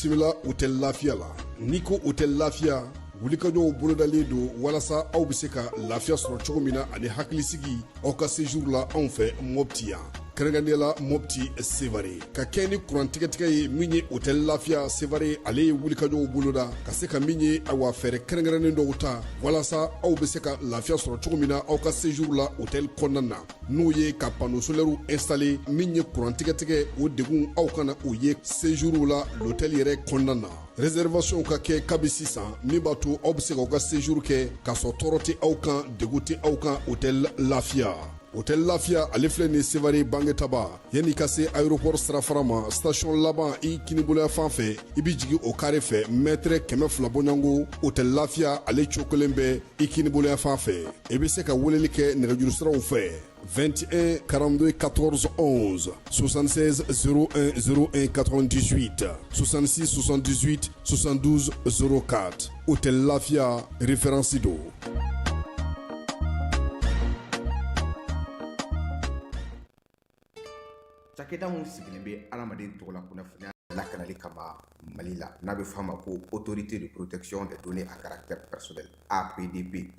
Bisimila hôtel Lafiya la. N'i ko hôtel Lafiya, wulikajɔw bolodalen don walasa aw bɛ se ka lafiya sɔrɔ cogo min na ani hakilisigi aw ka séjour la anw fɛ Mopti yan, kɛrɛnkɛrɛnnenya la Mopti Sevare. Ka kɛ ni kurantigɛtigɛ ye, min ye hôtel Lafiya Sevare, ale ye wulikajɔw boloda ka se ka min ye, awa, fɛɛrɛ kɛrɛnkɛrɛnnen dɔw ta walasa aw bɛ se ka lafiya sɔrɔ cogo min na aw ka séjour la hôtel kɔnɔna na, n'o ye ka panneau solaire installer. Min ye kurantigɛtigɛ, o degun aw kana o ye séjour la l'hôtel yɛrɛ kɔnɔna na. Réservation ka kɛ kabi sisan, min b'a to aw bɛ se k'aw ka séjour kɛ k'a sɔrɔ tɔɔrɔ tɛ aw kan, degun tɛ aw kan. Hôtel Lafiya, hôtel Lafiya, ale filɛ nin Sevare Bangetaba, yanni ka se aéroport sirafara ma, station laban, i kiniboloya fan fɛ, i bɛ jigin o carré fɛ, mètre 200 bɔɲɔgɔnko, hôtel Lafiya ale cogo kelen bɛ i kiniboloya fan fɛ. I bɛ se ka weleli kɛ nɛgɛjuru siraw fɛ: 21 42 14 11, 76 01 01 98, 66 78 72 04. Hôtel Lafiya, référence don. Cakɛda min sigilen bɛ adamaden tɔgɔ la kunnafoniya lakanali kama Mali la, n'a bɛ f'a ma ko Autorité de protection des données à caractère personnel, APDP,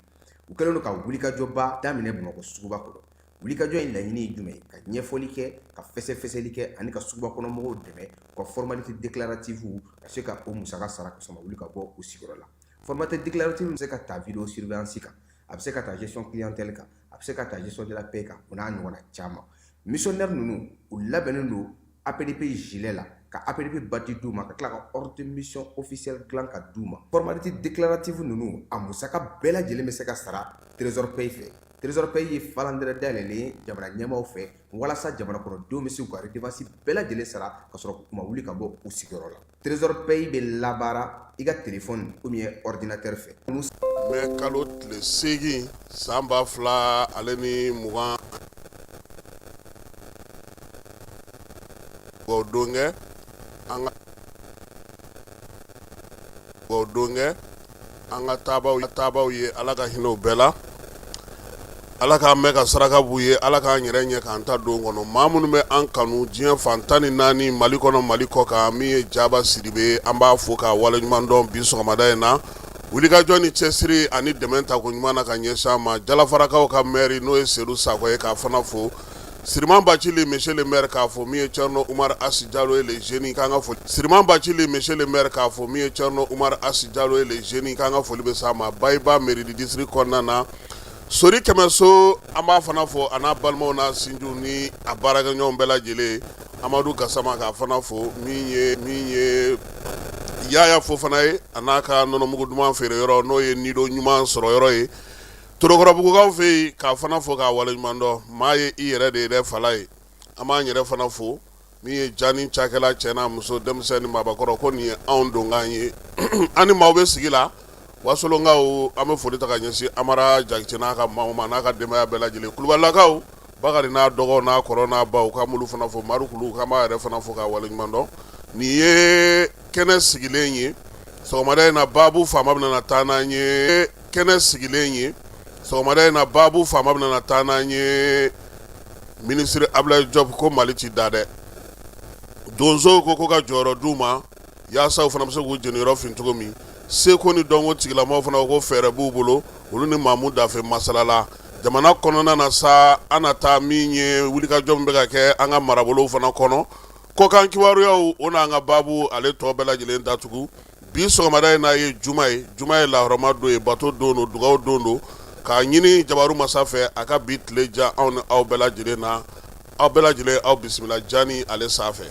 u kɛlen don ka wulikajɔba daminɛ Bamakɔ suguba kɔnɔ. Wulikajɔ in laɲini ye jumɛn ye? Ka ɲɛfɔli kɛ, ka fɛsɛfɛsɛli kɛ ani ka suguba kɔnɔ mɔgɔw dɛmɛ u ka formalité déclarative ka se ka o musaka sara ka sɔrɔ wuli ka bɔ u sigiyɔrɔ la. Formalité déclarative bɛ se ka ta vidéo surveillance kan, a bɛ se ka ta gestion clientèle kan, a bɛ se ka ta gestion de la paie kan, o n'a ɲɔgɔnna caman. Missionnaire ninnu, u labɛnnen don APDP gilet la, ka APDP badge d'u ma, ka tila ka ordre de mission officiel dilan ka d'u ma. Formalité déclarative ninnu, a musaka bɛɛ lajɛlen bɛ se ka sara Trésor Pay fɛ. Trésor Pay ye falandɛrɛ dayɛlɛlen ye jamana ɲɛmaaw fɛ walasa jamana kɔnɔdenw bɛ se k'u ka redevance bɛɛ lajɛlen sara ka sɔrɔ u ma wuli ka bɔ u sigiyɔrɔ la. Trésor Pay bɛ labaara i ka téléphone ou bien ordinateur fɛ. Mɛ kalo tile 8 san 2020, o don kɛ an ka o don kɛ an ka taabaw ye. Ala ka hinɛ u bɛɛ la, Ala k'an mɛn ka saraka b'u ye, Ala k'an yɛrɛ ɲɛ k'an ta don kɔnɔ. Maa minnu bɛ an kanu diɲɛ fan 14, Mali kɔnɔ, Mali kɔ kan, min ye Jaba Sidibe, an b'a fo k'a waleɲuman dɔn bi sɔgɔmada in na, wulikajɔ ni cɛsiri ani dɛmɛ tako ɲuman na ka ɲɛsin an ma. Jalafarakaw ka mɛri, n'o ye Sedu Sakɔ ye, k'a fana fo. Siriman Bacili, monsieur le maire, k'a fɔ. Min ye Thierno Oumar Asi Jalo ye, le jeune, k'an ka foli. Siriman Bacili, monsieur le maire, k'a fɔ. Min ye Thierno Oumar Asi Jalo ye, le jeune, k'an ka foli bɛ s'a ma Bayiba mairie du district kɔnɔna na. Sori Kɛmɛso, an b'a fana fo, a n'a balimaw n'a sinjiw ni a baarakɛɲɔgɔnw bɛɛ lajɛlen. Amadu Gasama, k'a fana fo. Min ye Yaya Fofana ye, a n'a ka nɔnɔmugu duman feere yɔrɔ, n'o ye Nido ɲuman sɔrɔ yɔrɔ ye Torokɔrɔbugukaw fɛ yen, k'a fana fo k'a waleɲuman dɔn. Maa ye i yɛrɛ de ye dɛ, fala ye. An b'an yɛrɛ fana fo. Min ye Jani cakɛla, cɛ n'a muso, denmisɛn ni maabakɔrɔ, ko nin ye anw donkan ye, an ni maaw bɛ sigi la. Wasolonkaw, an bɛ foli ta ka ɲɛsin Amara Jakite n'a ka maaw ma, n'a ka denbaya bɛɛ lajɛlen. Kulubalilakaw, Bakari n'a dɔgɔw n'a kɔrɔ n'a baw, k'an b'olu fana fo. Mari Kulu, k'an b'a yɛrɛ fana fo k'a waleɲuman dɔn. Nin ye kɛnɛ sigilen ye sɔgɔmada in na, baabu faama bɛna taa n'an ye. Kɛnɛ sigilen ye sɔgɔmada in na, baabu faama bɛna taa n'an ye. Minisiri Abdoulaye Diop ko Mali ti da dɛ. Donsow ko ka jɔyɔrɔ d'u ma yaasa u fana bɛ se k'u jeniyɔrɔ fin cogo min. Seko ni dɔnko tigilamaw fana ko fɛɛrɛ b'u bolo, olu ni Maamu Dafe masalala. Jamana kɔnɔna na sa, an na taa min ye wulikajɔ min bɛ ka kɛ an ka marabolow fana kɔnɔ, kɔkan kibaruyaw, o n'an ka baabu ale tɔ bɛɛ lajɛlen datugu. Bi sɔgɔmada in n'a ye juma ye, juma ye lahɔrɔma don ye, bato don don, dugaw don don, k'a ɲini jabaru masa fɛ a ka bi tile diya anw ni aw bɛɛ lajɛlen na. Aw bɛɛ lajɛlen, aw bisimila Jani ale sanfɛ.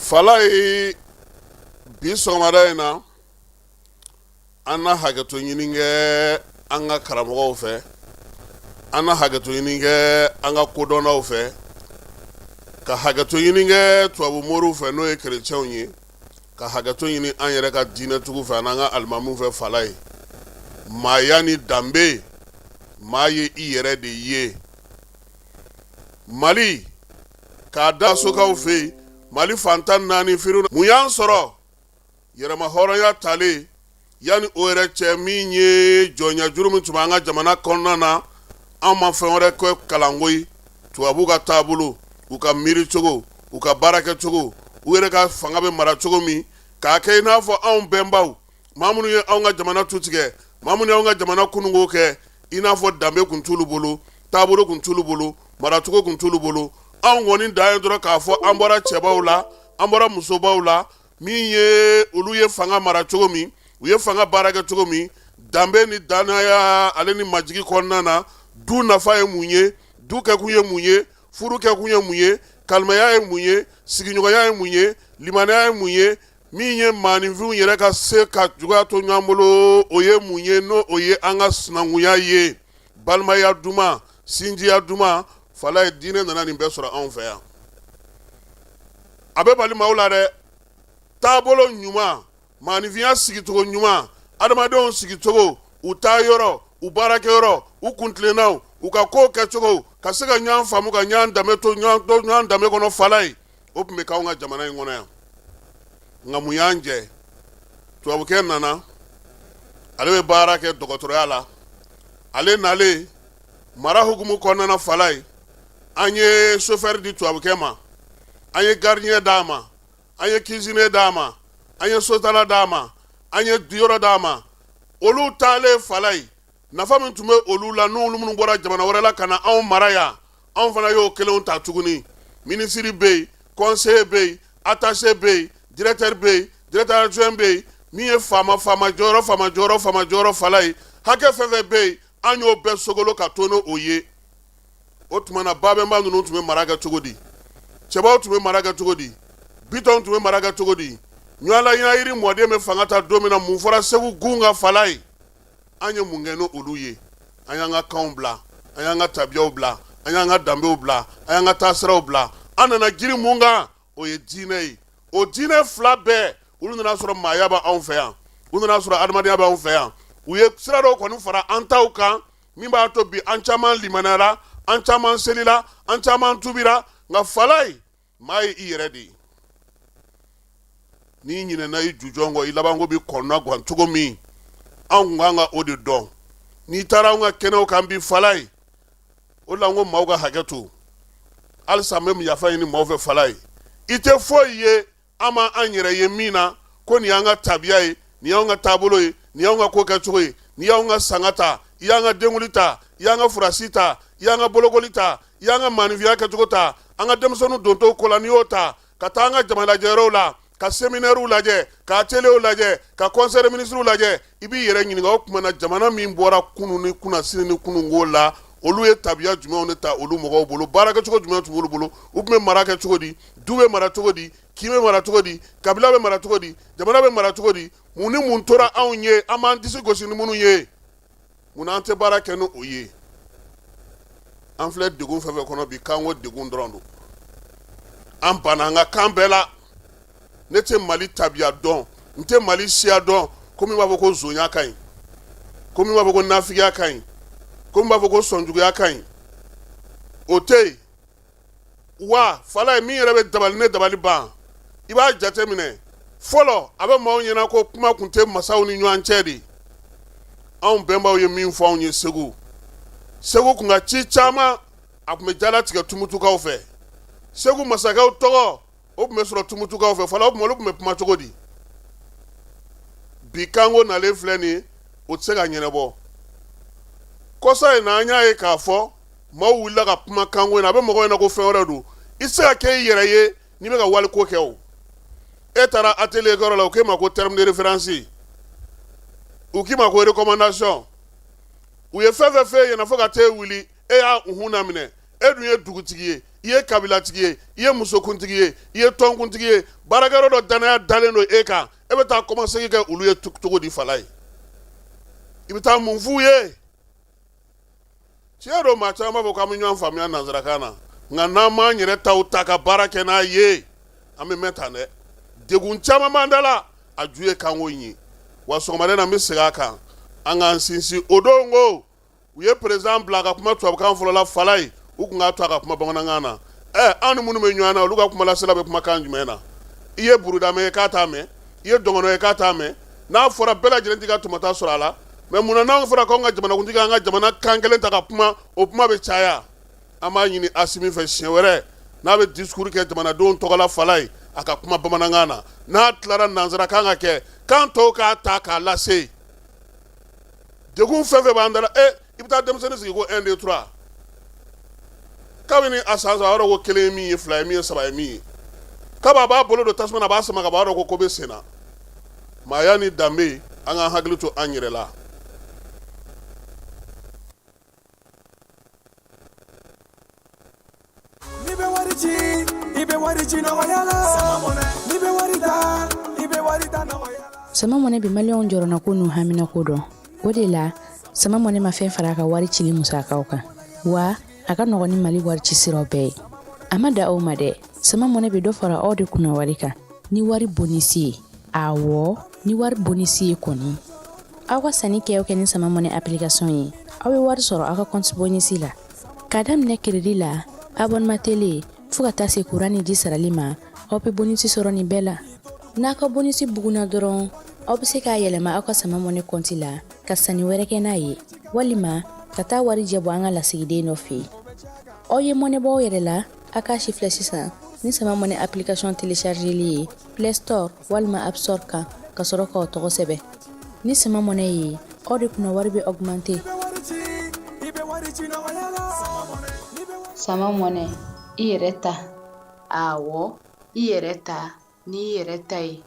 Falaye, bi sɔgɔmada in na, an na hakɛto ɲini kɛ an ka karamɔgɔw fɛ, an na hakɛto ɲini kɛ an ka kodɔnnaw fɛ, ka hakɛto ɲini kɛ tubabu moriw fɛ, n'o ye kerecɛnw ye. Ka hakɛto ɲini an yɛrɛ ka diinɛtigiw fɛ an'an ka alimamiw fɛ falaye. Maaya ni danbe, maa ye i yɛrɛ de ye. Mali k'a da sokaw fɛ yen, Mali fan 14 firu mun y'an sɔrɔ yɛrɛma hɔrɔnya talen yanni o yɛrɛ cɛ min ye jɔnya juru min tun b'an ka jamana kɔnɔna na, an ma fɛn wɛrɛ kɛ kalanko ye. Tubabu ka taabolo, u ka miiri cogo, u ka baarakɛ cogo, u yɛrɛ ka fanga bɛ mara cogo min, k'a kɛ i n'a fɔ anw bɛnbaw, maa minnu ye anw ka jamana tu tigɛ, maa minnu y'anw ka jamana kununko kɛ, i n'a fɔ danbe tun t'olu bolo, taabolo tun t'olu bolo, maracogo tun t'olu bolo. Anw kɔni dan ye dɔrɔn k'a fɔ an bɔra cɛbaw la, an bɔra musobaw la, min ye olu ye fanga mara cogo min, u ye fanga baara kɛ cogo min, danbe ni danaya ale ni majigi kɔnɔna na, du nafa ye mun ye, du kɛkun ye mun ye, furu kɛkun ye mun ye, kalimaya ye mun ye, sigiɲɔgɔnya ye mun ye, limaniya ye mun ye, min ye maaninfinw yɛrɛ ka se ka juguya to ɲɔgɔn bolo, o ye mun ye, n'o o ye an ka sinankunya ye, balimaya duman, sinjiya duman. Falaye, diinɛ nana nin bɛɛ sɔrɔ anw fɛ yan. A bɛ bali maaw la dɛ. Taabolo ɲuman, maaninfinya sigicogo ɲuman, adamadenw sigicogo, u taa yɔrɔ, u baarakɛyɔrɔ, u kuntilennaw, u ka kow kɛcogo, ka se ka ɲɔgɔn faamu, ka ɲɔgɔn danbe to ɲɔgɔn danbe kɔnɔ. Falaye, o tun bɛ k'anw ka jamana in kɔnɔ yan. Nka mun y'an jɛ? Tubabukɛ nana, ale bɛ baara kɛ dɔgɔtɔrɔya la. Ale nalen mara hukumu kɔnɔna na, Falaye, an ye chauffeur di tubabukɛ ma, an ye gardien d'a ma, an ye cuisinier d'a ma, an ye sotala d'a ma, an ye yɔrɔ d'a ma. Olu taalen, Falaye, nafa min tun bɛ olu la, n'olu minnu bɔra jamana wɛrɛ la ka na anw mara yan, anw fana y'o kelenw ta tuguni. Minisiri bɛ yen, conseiller bɛ yen, attaché bɛ yen, directeur bɛ yen, directeur adjoint bɛ yen, min ye faama, faama jɔyɔrɔ, faama jɔyɔrɔ, faama jɔyɔrɔ, Falaye, hakɛ fɛn fɛn bɛ yen, an y'o bɛɛ sogolo ka to n'o ye. O tuma na, babɛnba ninnu tun bɛ mara kɛ cogo di? Cɛbaw tun bɛ mara kɛ cogo di? Bitɔn tun bɛ mara kɛ cogo di? Ɲɔla ɲayiri mɔden bɛ fanga ta don min na, mun fɔra Segu gun kan, Falaye? An ye mun kɛ ni olu ye? An y'an ka kanw bila, an y'an ka tabiyaw bila, an y'an ka danbew bila, an y'an ka taasiraw bila. An nana girin mun kan? O ye diinɛ ye. O diinɛ fila bɛɛ, olu nana sɔrɔ maaya bɛ anw fɛ yan, u nana sɔrɔ adamadenya bɛ anw fɛ yan. U ye sira dɔw kɔni fara an taw kan, min b'a to bi an caman limaniyara, an caman selila, an caman tubira. Nka Falaye, maa ye i yɛrɛ de ye. N'i ɲinɛna i jujɔn kɔ, i labanko bɛ kɔnɔna gan cogo min, anw kun kan ka o de dɔn. N'i taara anw ka kɛnɛw kan bi, Falaye, o la n ko maaw ka hakɛ to halisa, n bɛ yafa ɲini maaw fɛ. Falaye, i tɛ foyi ye an ma an yɛrɛ ye min na ko nin y'an ka tabiya ye, nin y'anw ka taabolo ye, nin y'anw ka ko kɛcogo ye. N'i y'anw ka sanga ta, i y'an ka denkuli ta, i y'an ka furasi ta, i y'an ka bolokoli ta, i y'an ka maaninfinya kɛcogo ta, an ka denmisɛnninw dontɔ ko la, n'i y'o ta ka taa an ka jamalajɛyɔrɔw la, ka séminairew lajɛ, ka atelierw lajɛ, ka conseil des ministres lajɛ, i b'i yɛrɛ ɲininka o tuma na, jamana min bɔra kunun ni kunnasini ni kununko la, olu ye tabiya jumɛnw de ta olu mɔgɔw bolo? Baarakɛcogo jumɛn tun b'olu bolo? U tun bɛ mara kɛ cogo di? Du bɛ mara cogo di? Kin bɛ mara cogo di? Kabila bɛ mara cogo di? Jamana bɛ mara cogo di? Mun ni mun tora anw ye, an b'an disi gosi ni minnu ye? Mun an tɛ baara kɛ ni o ye? An filɛ degun fɛn fɛn kɔnɔ bi, kanko degun dɔrɔn don. An banna an ka kan bɛɛ la. Ne tɛ Mali tabiya dɔn, n tɛ Mali siya dɔn ko min b'a fɔ ko zonya ka ɲi, ko min b'a fɔ ko nafigiya ka ɲi, ko min b'a fɔ ko sɔnjuguya ka ɲi, o tɛ yen. Wa Falaye, min yɛrɛ bɛ dabali ne dabali ban, i b'a jateminɛ fɔlɔ, a bɛ maaw ɲɛna ko kuma tun tɛ masaw ni ɲɔgɔn cɛ de. Anw bɛnbaw ye min fɔ anw ye Segu, Segu tun ka ci caman, a tun bɛ jalatigɛ Tumutukaw fɛ. Segu masakɛw tɔgɔ, o tun bɛ sɔrɔ Tumutukaw fɛ. Fɔlɔ, o tuma olu tun bɛ kuma cogo di? Bi kanko nalen filɛ nin ye, o tɛ se ka ɲɛnabɔ. Kɔsa in na, an y'a ye k'a fɔ maaw wulila ka kuma kanko in na. A bɛ mɔgɔw ɲɛna ko fɛn wɛrɛ don. I tɛ se ka kɛ i yɛrɛ ye n'i bɛ ka waliko kɛ. O e taara atelier kɛyɔrɔ la, u k'e ma ko terme de référence, u k'i ma ko recommandation, u ye fɛn fɛn f'e ɲɛna fo ka t'e wuli, e y'a unhun laminɛ. E dun ye dugutigi ye, i ye kabilatigi ye, i ye musokuntigi ye, i ye tɔnkuntigi ye, baarakɛyɔrɔ dɔ danaya dalen don e kan, e bɛ taa kɔmasegin kɛ olu ye cogo di? Falaye, i bɛ taa mun f'u ye? Tiɲɛ don, maa caman b'a fɔ k'an bɛ ɲɔgɔn faamuya nansarakan na, nka n'an m'an yɛrɛ taw ta ka baara kɛ n'a ye, an bɛ mɛn tan dɛ. Degun caman b'an da la, a ju ye kanko in ye. Wa sɔgɔmada in na, n bɛ segin a kan, an k'an sinsin o don ko u ye président bila a ka kuma tubabukan fɔlɔ la, Falaye, u tun k'a to a ka kuma bamanankan na. Ɛ, anw ni minnu bɛ ɲɔgɔn na, olu ka kumalasela bɛ kuma kan jumɛn na? I ye burudamɛ ye k'a t'a mɛn, i ye dɔgɔnɔ ye k'a t'a mɛn. N'a fɔra bɛɛ lajɛlen t'i ka tɔmɔta sɔrɔ a la, mais munna n'anw fɔra k'anw ka jamanakuntigi an ka jamana kan kelen ta ka kuma, o kuma bɛ caya? An b'a ɲini Asimi fɛ, siɲɛ wɛrɛ n'a bɛ discours kɛ jamanadenw tɔgɔ la, Falaye, a ka kuma bamanankan na. N'a tilara nansarakan ka kɛ, kan tɔw k'a ta k'a lase. Degun fɛn fɛn b'an da la, e i bɛ taa denmisɛnnin sigi ko 1 2 3, kabini a san 3, a b'a dɔn ko kelen ye min ye, fila ye min ye, saba ye min ye. Kabi a b'a bolo don tasuma na, a b'a sama ka bɔ, a b'a dɔn ko ko bɛ sen na. Maaya ni danbe, an k'an hakili to an yɛrɛ la. N'i bɛ wari ci, i bɛ wari ci nɔgɔya la. N'i bɛ wari ta, i bɛ wari ta nɔgɔya la. Sama Mɔnɛ bɛ maliyɛnw jɔrɔnako n'u haminako dɔn. O de la, Sama Mɔnɛ ma fɛn fara a ka wari cili musakaw kan, wa a ka nɔgɔn ni Mali wari ci siraw bɛɛ ye. A ma dan o ma dɛ, Sama Mɔnɛ bɛ dɔ fara aw de kunna wari kan ni wari bonisi ye. Awɔ, ni wari bonisi ye kɔni. Aw ka sanni kɛ o kɛ ni Sama Mɔnɛ application ye, aw bɛ wari sɔrɔ aw ka compte bonisi la. K'a daminɛ crédit la, abonnement télé, fo ka taa se courant ni ji sarali ma, aw bɛ bonisi sɔrɔ nin bɛɛ la. N'a ka bonisi bugunna dɔrɔn, aw bɛ se k'a yɛlɛma aw ka Sama Mɔnɛ compte la ka sanni wɛrɛ kɛ n'a ye, walima ka taa warijɛ bɔ an ka lasigiden dɔ fɛ yen. Aw ye mɔnɛ bɔ aw yɛrɛ la, a k'a si filɛ sisan ni Sama Mɔnɛ application téléchargeli ye Play Store walima App Store kan, ka sɔrɔ k'aw tɔgɔ sɛbɛn. Ni Sama Mɔnɛ ye, aw de kunna wari bɛ augmenter. Sama Mɔnɛ, i yɛrɛ ta. Awɔ, i yɛrɛ ta n'i yɛrɛ ta ye.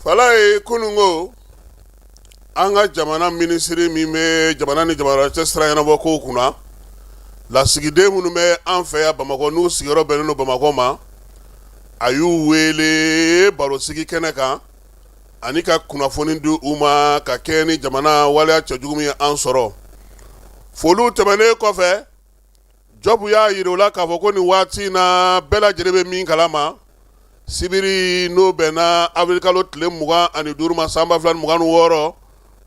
Falaye, kununko an ka jamana minisiri min bɛ jamana ni jamana cɛ sira ɲɛnabɔ kow kunna, lasigiden minnu bɛ an fɛ yan Bamakɔ, n'u sigiyɔrɔ bɛnnen don Bamakɔ ma, a y'u wele barosigi kɛnɛ kan ani ka kunnafoni di u ma ka kɛ ni jamana waleya cɛjugu min ye an sɔrɔ. Foliw tɛmɛnen kɔfɛ, Jɔpu y'a jira u la k'a fɔ ko nin waati in na, bɛɛ lajɛlen bɛ min kalama, sibiri n'o bɛnna avril kalo tile 25 ma san 2026,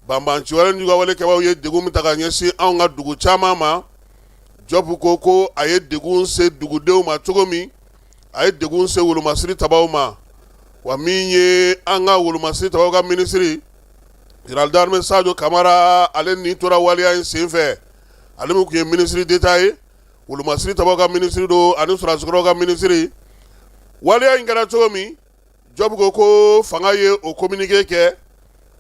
banbanci wale ni juguya wale kɛbaaw ye degun min ta ka ɲɛsin anw ka dugu caman ma. Jɔpu ko ko a ye degun se dugudenw ma cogo min, a ye degun se wolomasiri tabaw ma. Wa min ye an ka wolomasiri tabaw ka minisiri, général d'armée Sajo Kamara, ale ni tora waleya in senfɛ. Ale min tun ye ministre d'État ye, wolomasiri tabaw ka minisiri don ani sɔrɔdasikɔrɔw ka minisiri. Waleya in kɛra cogo min, Jɔpu ko ko fanga ye o communiqué kɛ,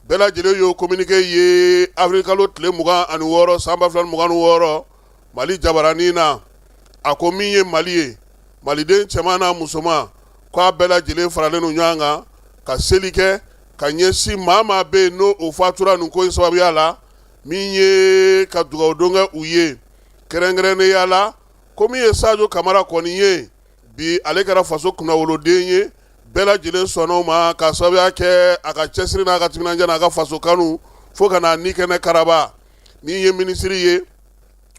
bɛɛ lajɛlen y'o communiqué ye avril kalo tile 26 san 2026 Mali jabaranin na. A ko min ye Mali ye, maliden cɛman n'a musoman, k'a bɛɛ lajɛlen faralen don ɲɔgɔn kan ka seli kɛ ka ɲɛsin maa maa bɛ yen n'o o fatura nin ko in sababuya la, min ye ka dugawu don kɛ u ye kɛrɛnkɛrɛnnenya la. Ko min ye Sajo Kamara kɔni ye bi, ale kɛra faso kunnawoloden ye, bɛɛ lajɛlen sɔnna o ma ka sababuya kɛ a ka cɛsiri n'a ka timinandiya n'a ka faso kanu fo ka n'a ni kɛnɛ karaba. Min ye minisiri ye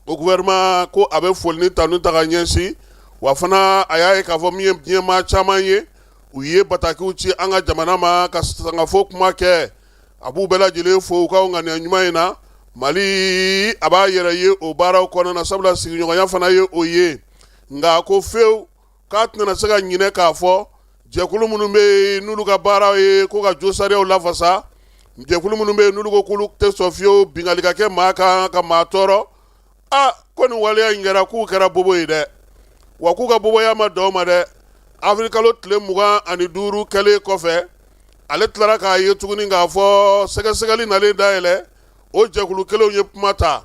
o gouvernement, ko a bɛ foli ni tanu ta ka ɲɛsin. Wa fana a y'a ye k'a fɔ min ye diɲɛmaa caman ye, u ye batakiw ci an ka jamana ma ka sangafo kuma kɛ. A b'u bɛɛ lajɛlen fo u ka ŋaniya ɲuman in na. Mali a b'a yɛrɛ ye o baaraw kɔnɔna na, sabula sigiɲɔgɔnya fana ye o ye. Nka ko fewu k'a tɛna se ka ɲinɛ k'a fɔ jɛkulu minnu bɛ yen n'olu ka baara ye ko ka josariyaw lafasa, jɛkulu minnu bɛ yen n'olu ko k'olu tɛ sɔn fiyewu binkanni ka kɛ maa kan ka maa tɔɔrɔ. Aa, ko nin waleya in kɛra, k'u kɛra bobo ye dɛ, wa k'u ka boboya ma dan o ma dɛ. Avril kalo tile 25 kɛlen kɔfɛ, ale tilara k'a ye tuguni k'a fɔ sɛgɛsɛgɛli nalen dayɛlɛ, o jɛkulu kelenw ye kuma ta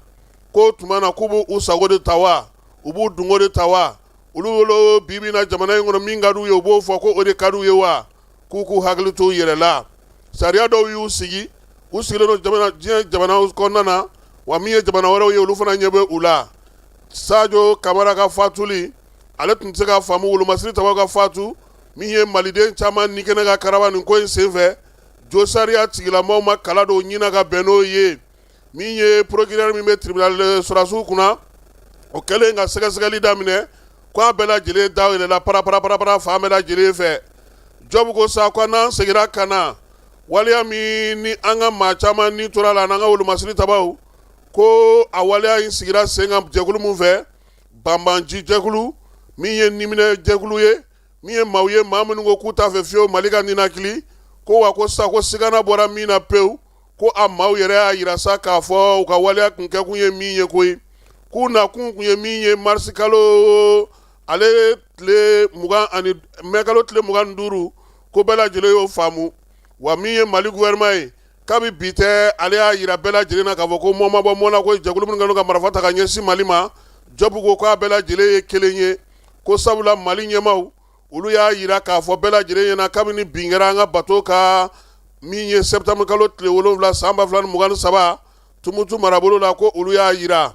ko tuma na k'u b'u sago de ta wa, u b'u dungo de ta wa, olu bolo bi bi na jamana in kɔnɔ min ka d'u ye u b'o fɔ ko o de ka d'u ye wa, k'u k'u hakili to u yɛrɛ la. Sariya dɔw y'u sigi, u sigilen don jamana diɲɛ jamanaw kɔnɔna na, wa min ye jamana wɛrɛw ye, olu fana ɲɛ bɛ u la. Sajo Kamara ka fatuli, ale tun tɛ se ka faamu. Wolomasiri tabaw ka fatu, min ye maliden caman ni kɛnɛ ka karaba nin ko in senfɛ, josariya tigilamɔgɔw ma kala don ɲin na ka bɛn n'o ye. Min ye procureur min bɛ tribunal sɔrɔdasiw kunna, o kɛlen ka sɛgɛsɛgɛli daminɛ. ko a bɛɛ lajɛlen da yɛlɛla paraparaparapara fan bɛɛ lajɛlen fɛ. Jɔbu ko sa ko n'an seginna ka na waleya min ni an ka maa caman ni tora la n'an ka wolomasiri tabaw, ko a waleya in sigira sen kan jɛkulu min fɛ, banbanci jɛkulu min ye niminɛ jɛkulu ye, min ye maaw ye maa minnu ko k'u t'a fɛ fiyewu Mali ka ninakili ko, wa ko sa ko sigana bɔra min na pewu, ko a maaw yɛrɛ y'a yira sa k'a fɔ u ka waleya kun kɛkun ye min ye koyi, k'u nakun kun ye min ye marisi kalo ale tile 20 ani mɛ kalo tile 25, ko bɛɛ lajɛlen y'o faamu. Wa min ye Mali gouvernement ye, kabi bi tɛ, ale y'a yira bɛɛ lajɛlen na k'a fɔ ko mɔ ma bɔ mɔ na, ko jɛkulu minnu kɛlen ka marifa ta ka ɲɛsin Mali ma, Jɔbu ko k'a bɛɛ lajɛlen ye kelen ye, ko sabula Mali ɲɛmaaw olu y'a yira k'a fɔ bɛɛ lajɛlen ɲɛna kabini bin kɛra an ka bato kan min ye septembre kalo tile 7 san 2023 Tumutu marabolo la, ko olu y'a yira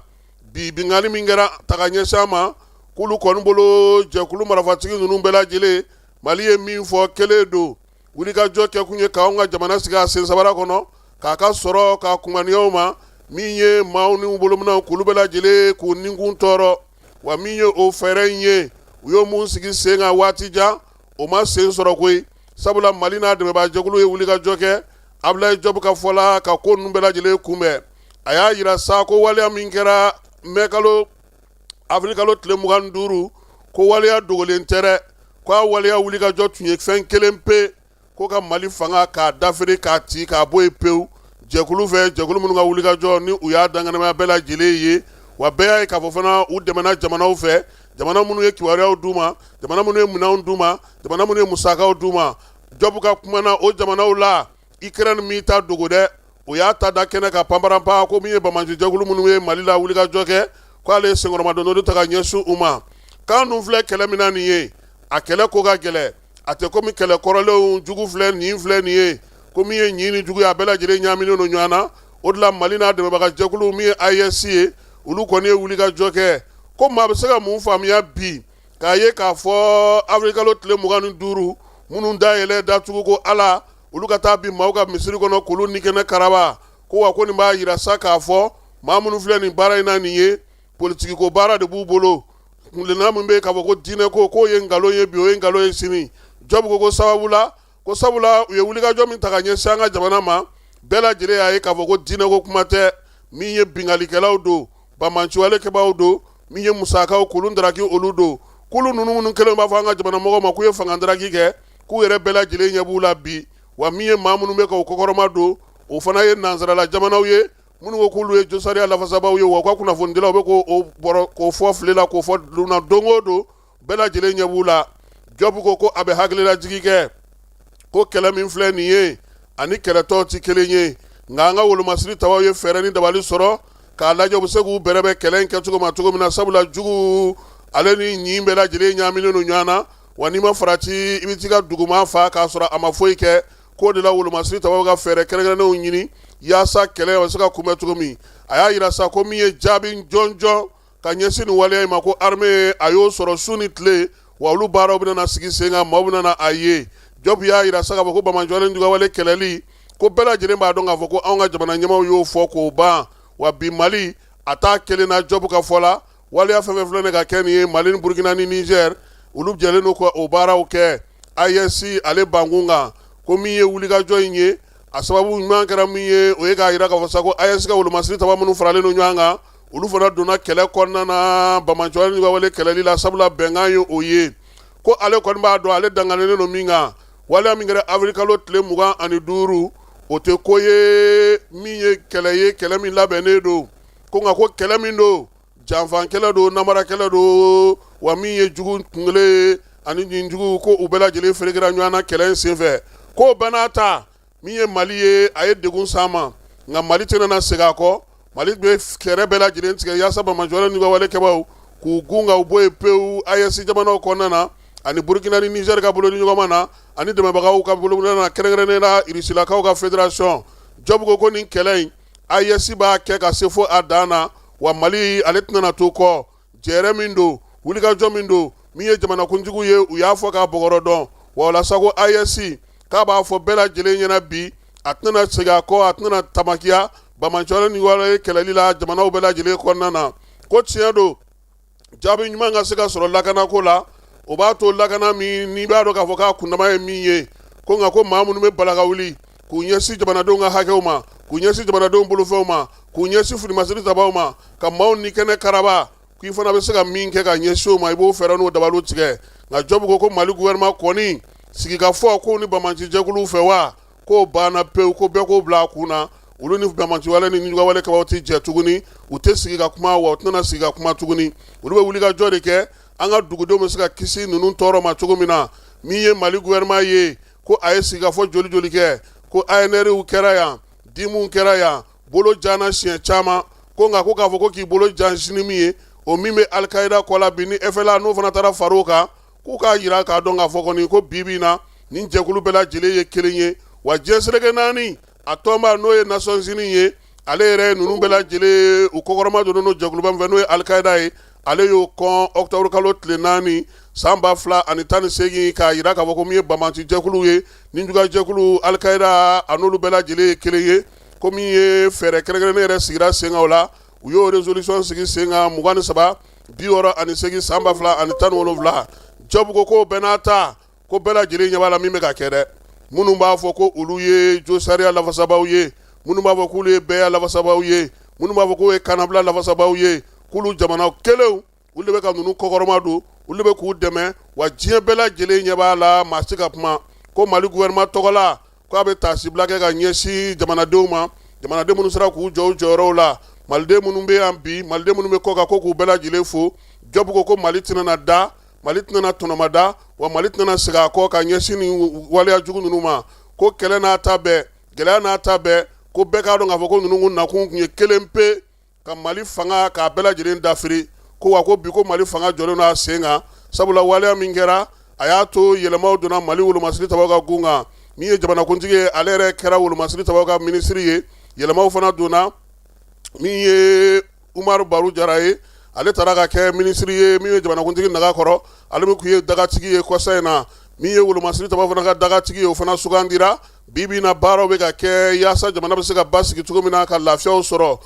bi binkanni min kɛra ta ka ɲɛsin an ma, k'olu kɔni bolo jɛkulu marifatigi ninnu bɛɛ lajɛlen, Mali ye min fɔ kelen don, wulikajɔ kɛkun ye k'anw ka jamana sigi a sen sabara kɔnɔ, k'a ka sɔrɔ k'a kunganiyaw ma min ye maaw ni bolominɛnw k'olu bɛɛ lajɛlen k'u ninkun tɔɔrɔ. Wa min ye o fɛɛrɛ in ye, u y'o mun sigi sen kan waati jan, o ma sen sɔrɔ koyi, sabula Mali n'a dɛmɛbaajɛkulu ye wulikajɔ kɛ, Abulayi Jɔbu ka fɔ la, ka ko ninnu bɛɛ lajɛlen kunbɛn. A y'a yira sa ko waleya min kɛra mɛ kalo avril kalo tile 25, ko waleya dogolen tɛ dɛ, ko a waleya wulikajɔ tun ye fɛn kelen pe, ko ka Mali fanga k'a dafiri k'a ci k'a bɔ yen pewu jɛkulu fɛ, jɛkulu minnu ka wulikajɔ ni u y'a danganamaya bɛɛ lajɛlen ye. Wa bɛɛ y'a ye k'a fɔ fana u dɛmɛna jamanaw fɛ, jamana minnu ye kibaruyaw d'u ma, jamana minnu ye minɛnw d'u ma, jamana minnu ye musakaw d'u ma. Jɔbu ka kuma na, o jamanaw la, Ukraine m'i ta dogo dɛ, o y'a ta da kɛnɛ kan panparanpan, ko min ye banbaanci jɛkulu minnu ye Mali la wulikajɔ kɛ, k'ale ye senkɔrɔmadondonni ta ka ɲɛsin u ma. K'an dun filɛ kɛlɛ min na nin ye, a kɛlɛ ko ka gɛlɛn, a tɛ komi kɛlɛ kɔrɔlenw, jugu filɛ nin filɛ nin ye, ko min ye ɲin ni jugu ye, a bɛɛ lajɛlen ɲaaminen don ɲɔgɔn na. O de la Mali n'a dɛmɛbaga jɛkulu min ye AES ye, olu kɔni ye wulikajɔ kɛ. Ko maa bɛ se ka mun faamuya bi k'a ye k'a fɔ avril kalo tile 25, minnu da yɛlɛ datugu ko Ala, olu ka taa bin maaw ka misiri kɔnɔ k'olu ni kɛnɛ karaba, ko wa ko nin b'a yira sa k'a fɔ maa minnu filɛ nin baara in na nin ye, politiki ko baara de b'u bolo. Kuntilenna min bɛ yen k'a fɔ ko diinɛ ko, k'o ye nkalon ye bi, o ye nkalon ye sini. Jɔbu ko sababu la, ko sabula u ye wulikajɔ min ta ka ɲɛsin an ka jamana ma, bɛɛ lajɛlen y'a ye k'a fɔ ko diinɛ ko kuma tɛ, min ye binkannikɛlaw don, banbaanciwale kɛbaaw don, min ye musakaw k'olu daraki olu don, k'olu ninnu minnu kɛlen b'a fɔ an ka jamana mɔgɔw ma k'u ye fanga daraki kɛ, k'u yɛrɛ bɛɛ lajɛlen ɲɛ b'u la bi. Wa min ye maa minnu bɛ k'u kɔkɔrɔma don, o fana ye nansarala jamanaw ye minnu ko k'olu ye josariya lafasabaw ye, wa u ka kunnafonidilaw bɛ k'o bɔrɔ k'o fɔ file la, k'o fɔ dulon na don o don, bɛɛ lajɛlen ɲɛ b'u la. Jɔbu ko a bɛ hakililajigi kɛ ko kɛlɛ min filɛ nin ye, ani kɛlɛtɔw tɛ kelen ye, nka an ka wolomasiri tabaw ye fɛɛrɛ ni dabali sɔrɔ k'a lajɛ u bɛ se k'u bɛrɛbɛn kɛlɛ in kɛcogo ma cogo min na, sabula jugu ale ni ɲin bɛɛ lajɛlen ɲaaminen don ɲɔgɔn na, wa n'i ma farati i bɛ t'i ka duguma fa k'a sɔrɔ a ma foyi kɛ. K'o de la wolomasiri tabaw ka fɛɛrɛ kɛrɛnkɛrɛnnenw ɲini yaasa kɛlɛ bɛ se ka kunbɛn cogo min. A y'a yira sa ko min ye jaabi jɔnjɔn ka ɲɛsin nin waleya in ma, ko armée a y'o sɔrɔ su ni tile, wa olu baaraw bɛna na sigi sen kan, maaw bɛna na a ye. Jɔbu y'a yira sa k'a fɔ ko banbaanciwale ni juguyawale kɛlɛli, ko bɛɛ lajɛlen b'a dɔn k'a fɔ ko anw ka jamana ɲɛmaaw y'o fɔ k'o ban, wa bi Mali a t'a kelen na. Jɔbu ka fɔ la, waleya fɛn fɛn filɛ nin ka kɛ nin ye, Mali ni Burukina ni Niger, olu jɛlen don ka o baaraw kɛ AES ale bankun kan. Ko min ye wulikajɔ in ye, a sababu ɲuman kɛra min ye, o ye k'a yira k'a fɔ sa ko AES ka wolomasiri taba minnu faralen don ɲɔgɔn kan, olu fana donna kɛlɛ kɔnɔna na banbaanciwale ni juguyawale kɛlɛli la, sabula bɛnkan ye o ye. Ko ale kɔni b'a dɔn ale danganen don min kan, waleya min kɛra avril kalo tile 25, o tɛ ko ye min ye kɛlɛ ye, kɛlɛ min labɛnnen don, ko nka ko kɛlɛ min don, janfan kɛlɛ don, namara kɛlɛ don, wa min ye jugu kunkelen ye ani ɲinjugu, ko u bɛɛ lajɛlen ferekera ɲɔgɔn na kɛlɛ in senfɛ. K'o bɛɛ n'a ta, min ye Mali ye, a ye degun s'an ma, nka Mali tɛna na segin a kɔ. Mali bɛ fɛɛrɛ bɛɛ lajɛlen tigɛ yaasa banbaanciwale ni juguyawale kɛbaaw k'u gun ka u bɔ yen pewu AES jamanaw kɔnɔna na, ani Burukina ni Niger ka bolodiɲɔgɔnma na, ani dɛmɛbagaw ka bolodiɲɔgɔnma na, kɛrɛnkɛrɛnnen la Irisilakaw ka fédération. Jɔbu ko ko nin kɛlɛ in, AES b'a kɛ ka se fo a dan na, wa Mali ale tɛna na to kɔ. Jɛrɛ min don, wulikajɔ min don, min ye jamanakuntigiw ye, u y'a fɔ k'a bɔgɔrɔ dɔn, wa o la sa ko AES k'a b'a fɔ bɛɛ lajɛlen ɲɛna bi, a tɛna segin a kɔ, a tɛna tamakiya banbaanciwale ni wale kɛlɛli la jamanaw bɛɛ lajɛlen kɔnɔna na. Ko tiɲɛ don, Jaabi ɲuman ka se ka sɔrɔ lakanako la, o b'a to lakana min n'i b'a dɔn k'a fɔ k'a kundama ye min ye, ko nka ko maa minnu bɛ bala ka wuli k'u ɲɛsin jamanadenw ka hakɛw ma, k'u ɲɛsin jamanadenw bolofɛnw ma, k'u ɲɛsin finimasiri tabaw ma, ka maaw ni kɛnɛ karaba, k'i fana bɛ se ka min kɛ ka ɲɛsin o ma, i b'o fɛɛrɛ n'o dabaliw tigɛ. Nka Jɔbu ko ko Mali gouvernement kɔni sigikafɔ ko ni banbaanci jɛkuluw fɛ wa, k'o banna pewu, ko bɛɛ k'o bila a kun na, olu ni banbaanciwale ni nijuguyawale kɛbaaw tɛ jɛ tuguni, u tɛ sigi ka kuma, wa u tɛna sigi ka kuma tuguni. Olu bɛ wulikajɔ de kɛ an ka dugudenw bɛ se ka kisi ninnu tɔɔrɔ ma cogo min na. Min ye Mali gouvernement ye, ko a ye sigikafɔ joli joli kɛ, ko ANRw kɛra yan, DIMw kɛra yan, bolo janna siɲɛ caman, ko nka ko k'a fɔ ko k'i bolo jan JNIM ye, o min bɛ Alikayida kɔ la bi ni FLA n'o fana taara far'o kan, k'u k'a jira k'a dɔn k'a fɔ kɔni ko bi bi in na nin jɛkulu bɛɛ lajɛlen ye kelen ye. Wa diɲɛ seleke naani a tɔnba n'o ye Nations Unies ye, ale yɛrɛ ye ninnu bɛɛ lajɛlen u kɔkɔrɔma donnen don jɛkuluba min fɛ n'o ye Alikayida ye, ale y'o kɔn octobre kalo tile 4 san 2018, k'a jira k'a fɔ ko min ye banbaanci jɛkulu ye, nijuguya jɛkulu Alikayida, a n'olu bɛɛ lajɛlen ye kelen ye. Ko min ye fɛɛrɛ kɛrɛnkɛrɛnnen yɛrɛ sigira sen kan o la, u y'o résolution sigi sen kan 23 68 san 2017. Jɔbu ko k'o bɛɛ n'a ta, ko bɛɛ lajɛlen ɲɛ b'a la min bɛ ka kɛ dɛ. Minnu b'a fɔ ko olu ye josariya lafasabaw ye, minnu b'a fɔ k'olu ye bɛɛya lafasabaw ye, minnu b'a fɔ k'u ye kannabila lafasabaw ye, k'olu jamana kelenw, olu de bɛ ka ninnu kɔkɔrɔma don, olu de bɛ k'u dɛmɛ. Wa diɲɛ bɛɛ lajɛlen ɲɛ b'a la, maa si ka kuma. Ko Mali gouvernement tɔgɔ la, k'a bɛ taasibila kɛ ka ɲɛsin jamanadenw ma, jamanaden minnu sera k'u jɔ u jɔyɔrɔw la, maliden minnu bɛ yan bi, maliden minnu bɛ kɔkan, ko k'u bɛɛ lajɛlen fo. Jɔbu ko ko Mali tɛna na da, Mali tɛna na tɔnɔmada, wa Mali tɛna na segin a kɔ ka ɲɛsin nin waleya jugu ninnu ma. Ko kɛlɛ n'a ta bɛɛ, gɛlɛya n'a ta bɛɛ, ko bɛɛ k'a dɔn k'a fɔ ko ninnu nakun tun ye kelen pe, ka Mali fanga k'a bɛɛ lajɛlen dafiri. Ko wa ko bi ko Mali fanga jɔlen don a sen kan, sabula waleya min kɛra, a y'a to yɛlɛmaw donna Mali wolomasiri tabaw ka gun kan. Min ye jamanakuntigi ye, ale yɛrɛ kɛra wolomasiri tabaw ka minisiri ye, yɛlɛmaw fana donna. Min ye Umaru Baru Jara ye, ale taara ka kɛ minisiri ye. Min ye jamanakuntigi naga kɔrɔ, ale min tun ye dagatigi ye kɔsa in na, min ye wolomasiri tabaw fana ka dagatigi ye, o fana sugandira. Bi bi in na, baaraw bɛ ka kɛ yaasa jamana bɛ se ka basigi cogo min na, ka lafiyaw sɔrɔ.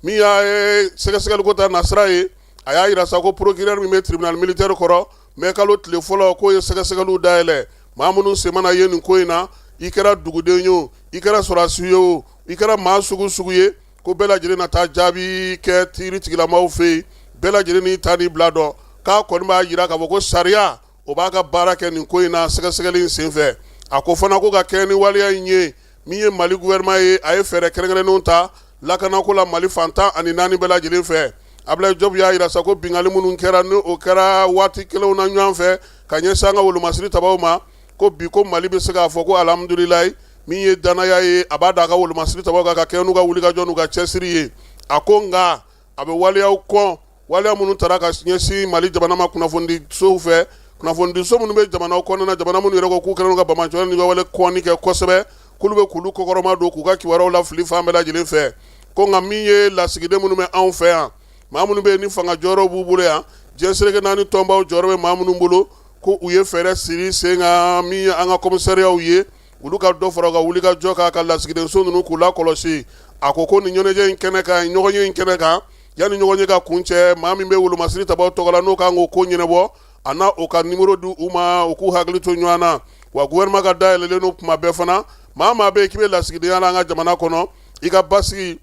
Min y'a ye sɛgɛsɛgɛliko ta nasira ye, a y'a jira sa ko procureur min bɛ tribunal militaire kɔrɔ, mɛ kalo tile fɔlɔ, k'o ye sɛgɛsɛgɛliw dayɛlɛ. Maa minnu sen mana ye nin ko in na, i kɛra duguden ye o, i kɛra sɔrɔdasi ye o, i kɛra maa sugu sugu ye, ko bɛɛ lajɛlen na taa jaabi kɛ kiiri tigilamaw fɛ yen, bɛɛ lajɛlen n'i ta n'i bila dɔn. K'a kɔni b'a jira k'a fɔ ko sariya o b'a ka baara kɛ nin ko in na sɛgɛsɛgɛli in senfɛ. A ko fana ko ka kɛ ni waleya in ye, min ye Mali gouvernement ye, a ye fɛɛrɛ kɛrɛnkɛrɛnnenw ta lakanako la Mali fan 14 bɛɛ lajɛlen fɛ. Abulayi Jɔbu y'a jira sa ko binkanni minnu kɛra, ni o kɛra waati kelenw na ɲɔgɔn fɛ ka ɲɛsin an ka wolomasiri tabaw ma, ko bi ko Mali bɛ se k'a fɔ ko alhamdulilayi, min ye danaya ye, a b'a da a ka wolomasiri tabaw kan ka kɛ n'u ka wulikajɔ n'u ka cɛsiri ye. A ko nka a bɛ waleyaw kɔn, waleya minnu taara ka ɲɛsin Mali jamana ma kunnafonidisow fɛ, kunnafonidiso minnu bɛ jamana kɔnɔna na, jamana minnu yɛrɛ ko k'u kɛlen don ka banbaanciwale ni wale kɔnni kɛ kosɛbɛ, k'olu bɛ k'olu kɔkɔrɔma don k'u ka kibaruyaw lafili fan bɛɛ lajɛlen fɛ. Ko nka min ye lasigiden minnu bɛ anw fɛ yan, maa minnu bɛ yen ni fanga jɔyɔrɔ b'u bolo yan, diɲɛ seleke naani tɔnbaw jɔyɔrɔ bɛ maa minnu bolo, ko u ye fɛɛrɛ siri sen kan, min ye an ka commissariatw ye, olu ka dɔ fara u ka wulikajɔ kan ka lasigidenso ninnu k'u lakɔlɔsi. A ko ko nin ɲɛnajɛ in kɛnɛ kan, ɲɔgɔnye in kɛnɛ kan, yanni ɲɔgɔnye ka kuncɛ, maa min bɛ wolomasiri tabaw tɔgɔ la, n'o kan k'o ko ɲɛnabɔ, a na o ka nimoro di u ma, u k'u hakili to ɲɔgɔn na. Wa gouvernement ka da yɛlɛlen don kuma bɛɛ fana, maa maa bɛ yen k'i bɛ lasigidenya la an ka jamana kɔnɔ, i ka basigi,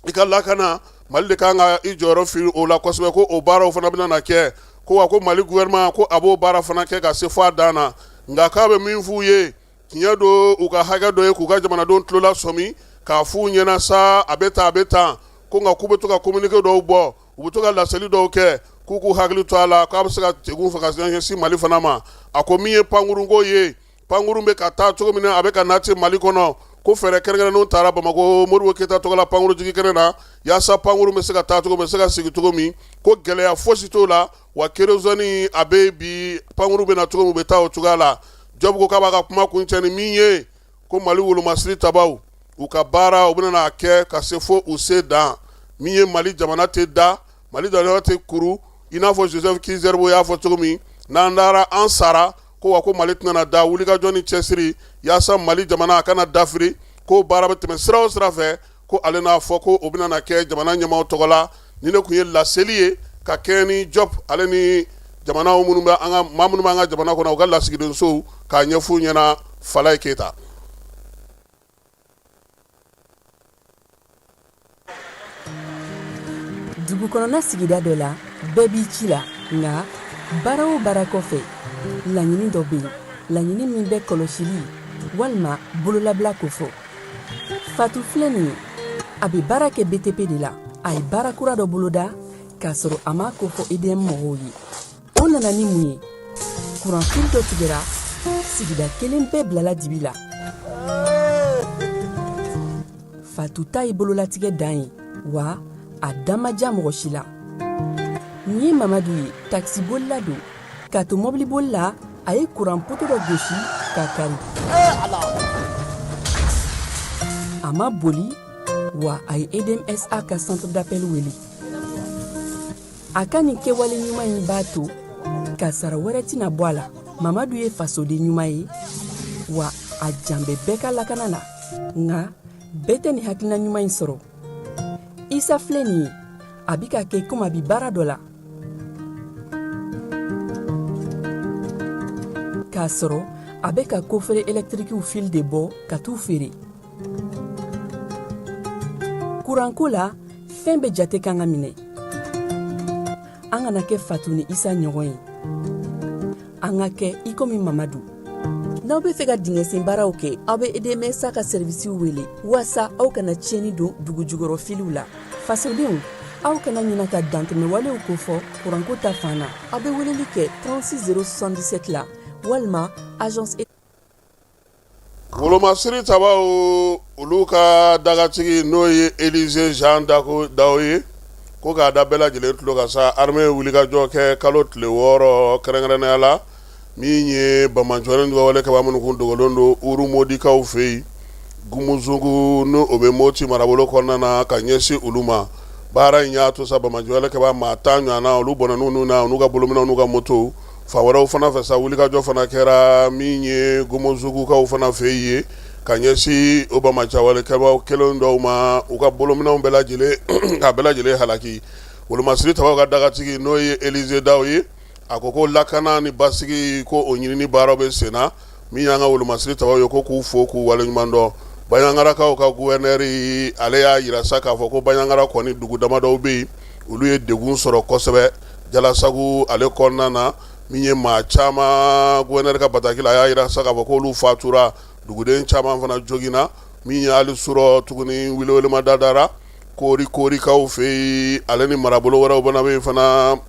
i ka lakana, Mali de kan ka i jɔyɔrɔ fa o la kosɛbɛ. Ko o baaraw fana bɛna na kɛ. Ko wa ko Mali gouvernement ko a b'o baara fana kɛ ka se fo a dan na. Nka k'a bɛ min f'u ye, tiɲɛ don, u ka hakɛ dɔ ye k'u ka jamanadenw tulo lasɔmi k'a f'u ɲɛna sa, a bɛ tan, a bɛ tan. Ko nka k'u bɛ to ka communiqué dɔw bɔ, u bɛ to ka laseli dɔw kɛ, k'u k'u hakili to a la, k'a bɛ se ka degun fɛ ka ɲɛsin Mali fana ma. A ko min ye pankurunko ye, pankurun bɛ ka taa cogo min na, a bɛ ka na ten Mali kɔnɔ, ko fɛɛrɛ kɛrɛnkɛrɛnnenw taara Bamakɔ Modibo Keyita tɔgɔ la pankurunjigin kɛnɛ na, yaasa pankurun bɛ se ka taa cogo min, bɛ se ka sigi cogo min, ko gɛlɛya fosi t'o la. Wa kérosène a bɛ bi, pankurun bɛ na cogo min, u bɛ taa o cogoya la. Jɔbu ko k'a b'a ka kuma kuncɛ ni min ye, ko Mali wolomasiri tabaw, u ka baara u bɛna n'a kɛ ka se fo u se dan. Min ye Mali jamana tɛ da, Mali jamana tɛ kuru, i n'a fɔ Joseph Ki-Zerbo y'a fɔ cogo min, n'an dara an sara. Ko wa ko Mali tɛna da, wulikajɔ ni cɛsiri yaasa Mali jamana a kana dafiri, ko baara bɛ tɛmɛ sira o sira fɛ, ko ale n'a fɔ ko o bɛna na kɛ jamana ɲɛmaaw tɔgɔ la. Ni ne tun ye laseli ye ka kɛɲɛ ni Jɔp ale ni jamana minnu bɛ an ka maa minnu b'an ka jamana kɔnɔ u ka lasigidensow k'a ɲɛf'u ɲɛna Falaye Keyita. Dugu kɔnɔna sigida dɔ la, bɛɛ b'i ci la, nka baara o baara kɔfɛ, laɲini dɔ bɛ yen, laɲini min bɛ kɔlɔsili walima bololabila kofɔ. Fatu filɛ nin ye, a bɛ baara kɛ BTP de la. A ye baara kura dɔ boloda k'a sɔrɔ a m'a kofɔ EDM mɔgɔw ye. O nana ni mun ye? Kuranfili dɔ tigɛra, sigida kelen bɛɛ bilala dibi la. Fatu ta ye bololatigɛ dan ye, wa a da ma diya mɔgɔ si la. Nin ye Mamadu ye, takisibolila don. K'a to mɔbiliboli la, a ye kuran poto dɔ gosi k'a kari. A ma boli, wa a ye EDM-SA ka centre d'appel wele. A ka nin kɛwale ɲuman in b'a to kasara wɛrɛ tɛna bɔ a la. Mamadu ye fasoden ɲuman ye, wa a jan bɛ bɛɛ ka lakana na. Nka bɛɛ tɛ nin hakilina ɲuman in sɔrɔ. Isa filɛ nin ye, a bɛ ka kɛ komi a bɛ baara dɔ la, k'a sɔrɔ a bɛ ka kofere ɛlɛtirikiw fil de bɔ ka t'u feere. Kuranko la, fɛn bɛɛ jate kan ka minɛ. An kana kɛ Fatu ni Isa ɲɔgɔn ye, an ka kɛ i komi Mamadu. N'aw bɛ fɛ ka dingɛsen baaraw kɛ, aw bɛ EDM-SA ka sɛrivisiw wele waasa aw kana tiɲɛni don dugu jukɔrɔ filiw la. Fasodenw, aw kana ɲina ka dantɛmɛwalew kofɔ kuranko ta fan na. Aw bɛ weleli kɛ 36 077 la walima agence. Wolomasiri tabaw olu ka dagatigi n'o ye Elize Jean Dawo ye, ko k'a da bɛɛ lajɛlen tulo kan sa, armée ye wulikajɔ kɛ kalo tile 6, kɛrɛnkɛrɛnnenya la min ye banbaanciwale juguwale kɛbaa minnu kun dogolen don Urumodikaw fɛ yen Gumuzugu, n'o o bɛ Moti marabolo kɔnɔna na, ka ɲɛsin olu ma. Baara in y'a to sa banbaanciwale kɛbaa maa 10 ɲɔgɔnna olu bɔnɛn'u ni na, n'u ka bolominɛnw n'u ka motow. Fan wɛrɛw fana fɛ sa, wulikajɔ fana kɛra min ye Gomozugukaw fana fɛ yen ka ɲɛsin o banbaanciwale kɛbaa kelen dɔw ma, u ka bolominɛnw bɛɛ lajɛlen ka bɛɛ lajɛlen halaki. Wolomasiri tabaw ka dagatigi n'o ye Elize Dawo ye, a ko ko lakana ni basigi ko o ɲinini baaraw bɛ sen na. Min y'an ka wolomasiri tabaw ye, ko k'u fo k'u waleɲuman dɔn. Baɲangarakaw ka guvɛrinɛri ale y'a jira sa k'a fɔ ko Baɲangara kɔni dugu damadɔw bɛ yen, olu ye degun sɔrɔ kosɛbɛ Jalasagu ale kɔnɔna na. Min ye maa caman, guvɛrinɛri ka bataki la, a y'a jira sa k'a fɔ k'olu fatura, duguden caman fana joginna. Min ye hali surɔ tuguni, welewelemada dara Kori Korikaw fɛ yen, ale ni marabolo wɛrɛw fana bɛ yen fana,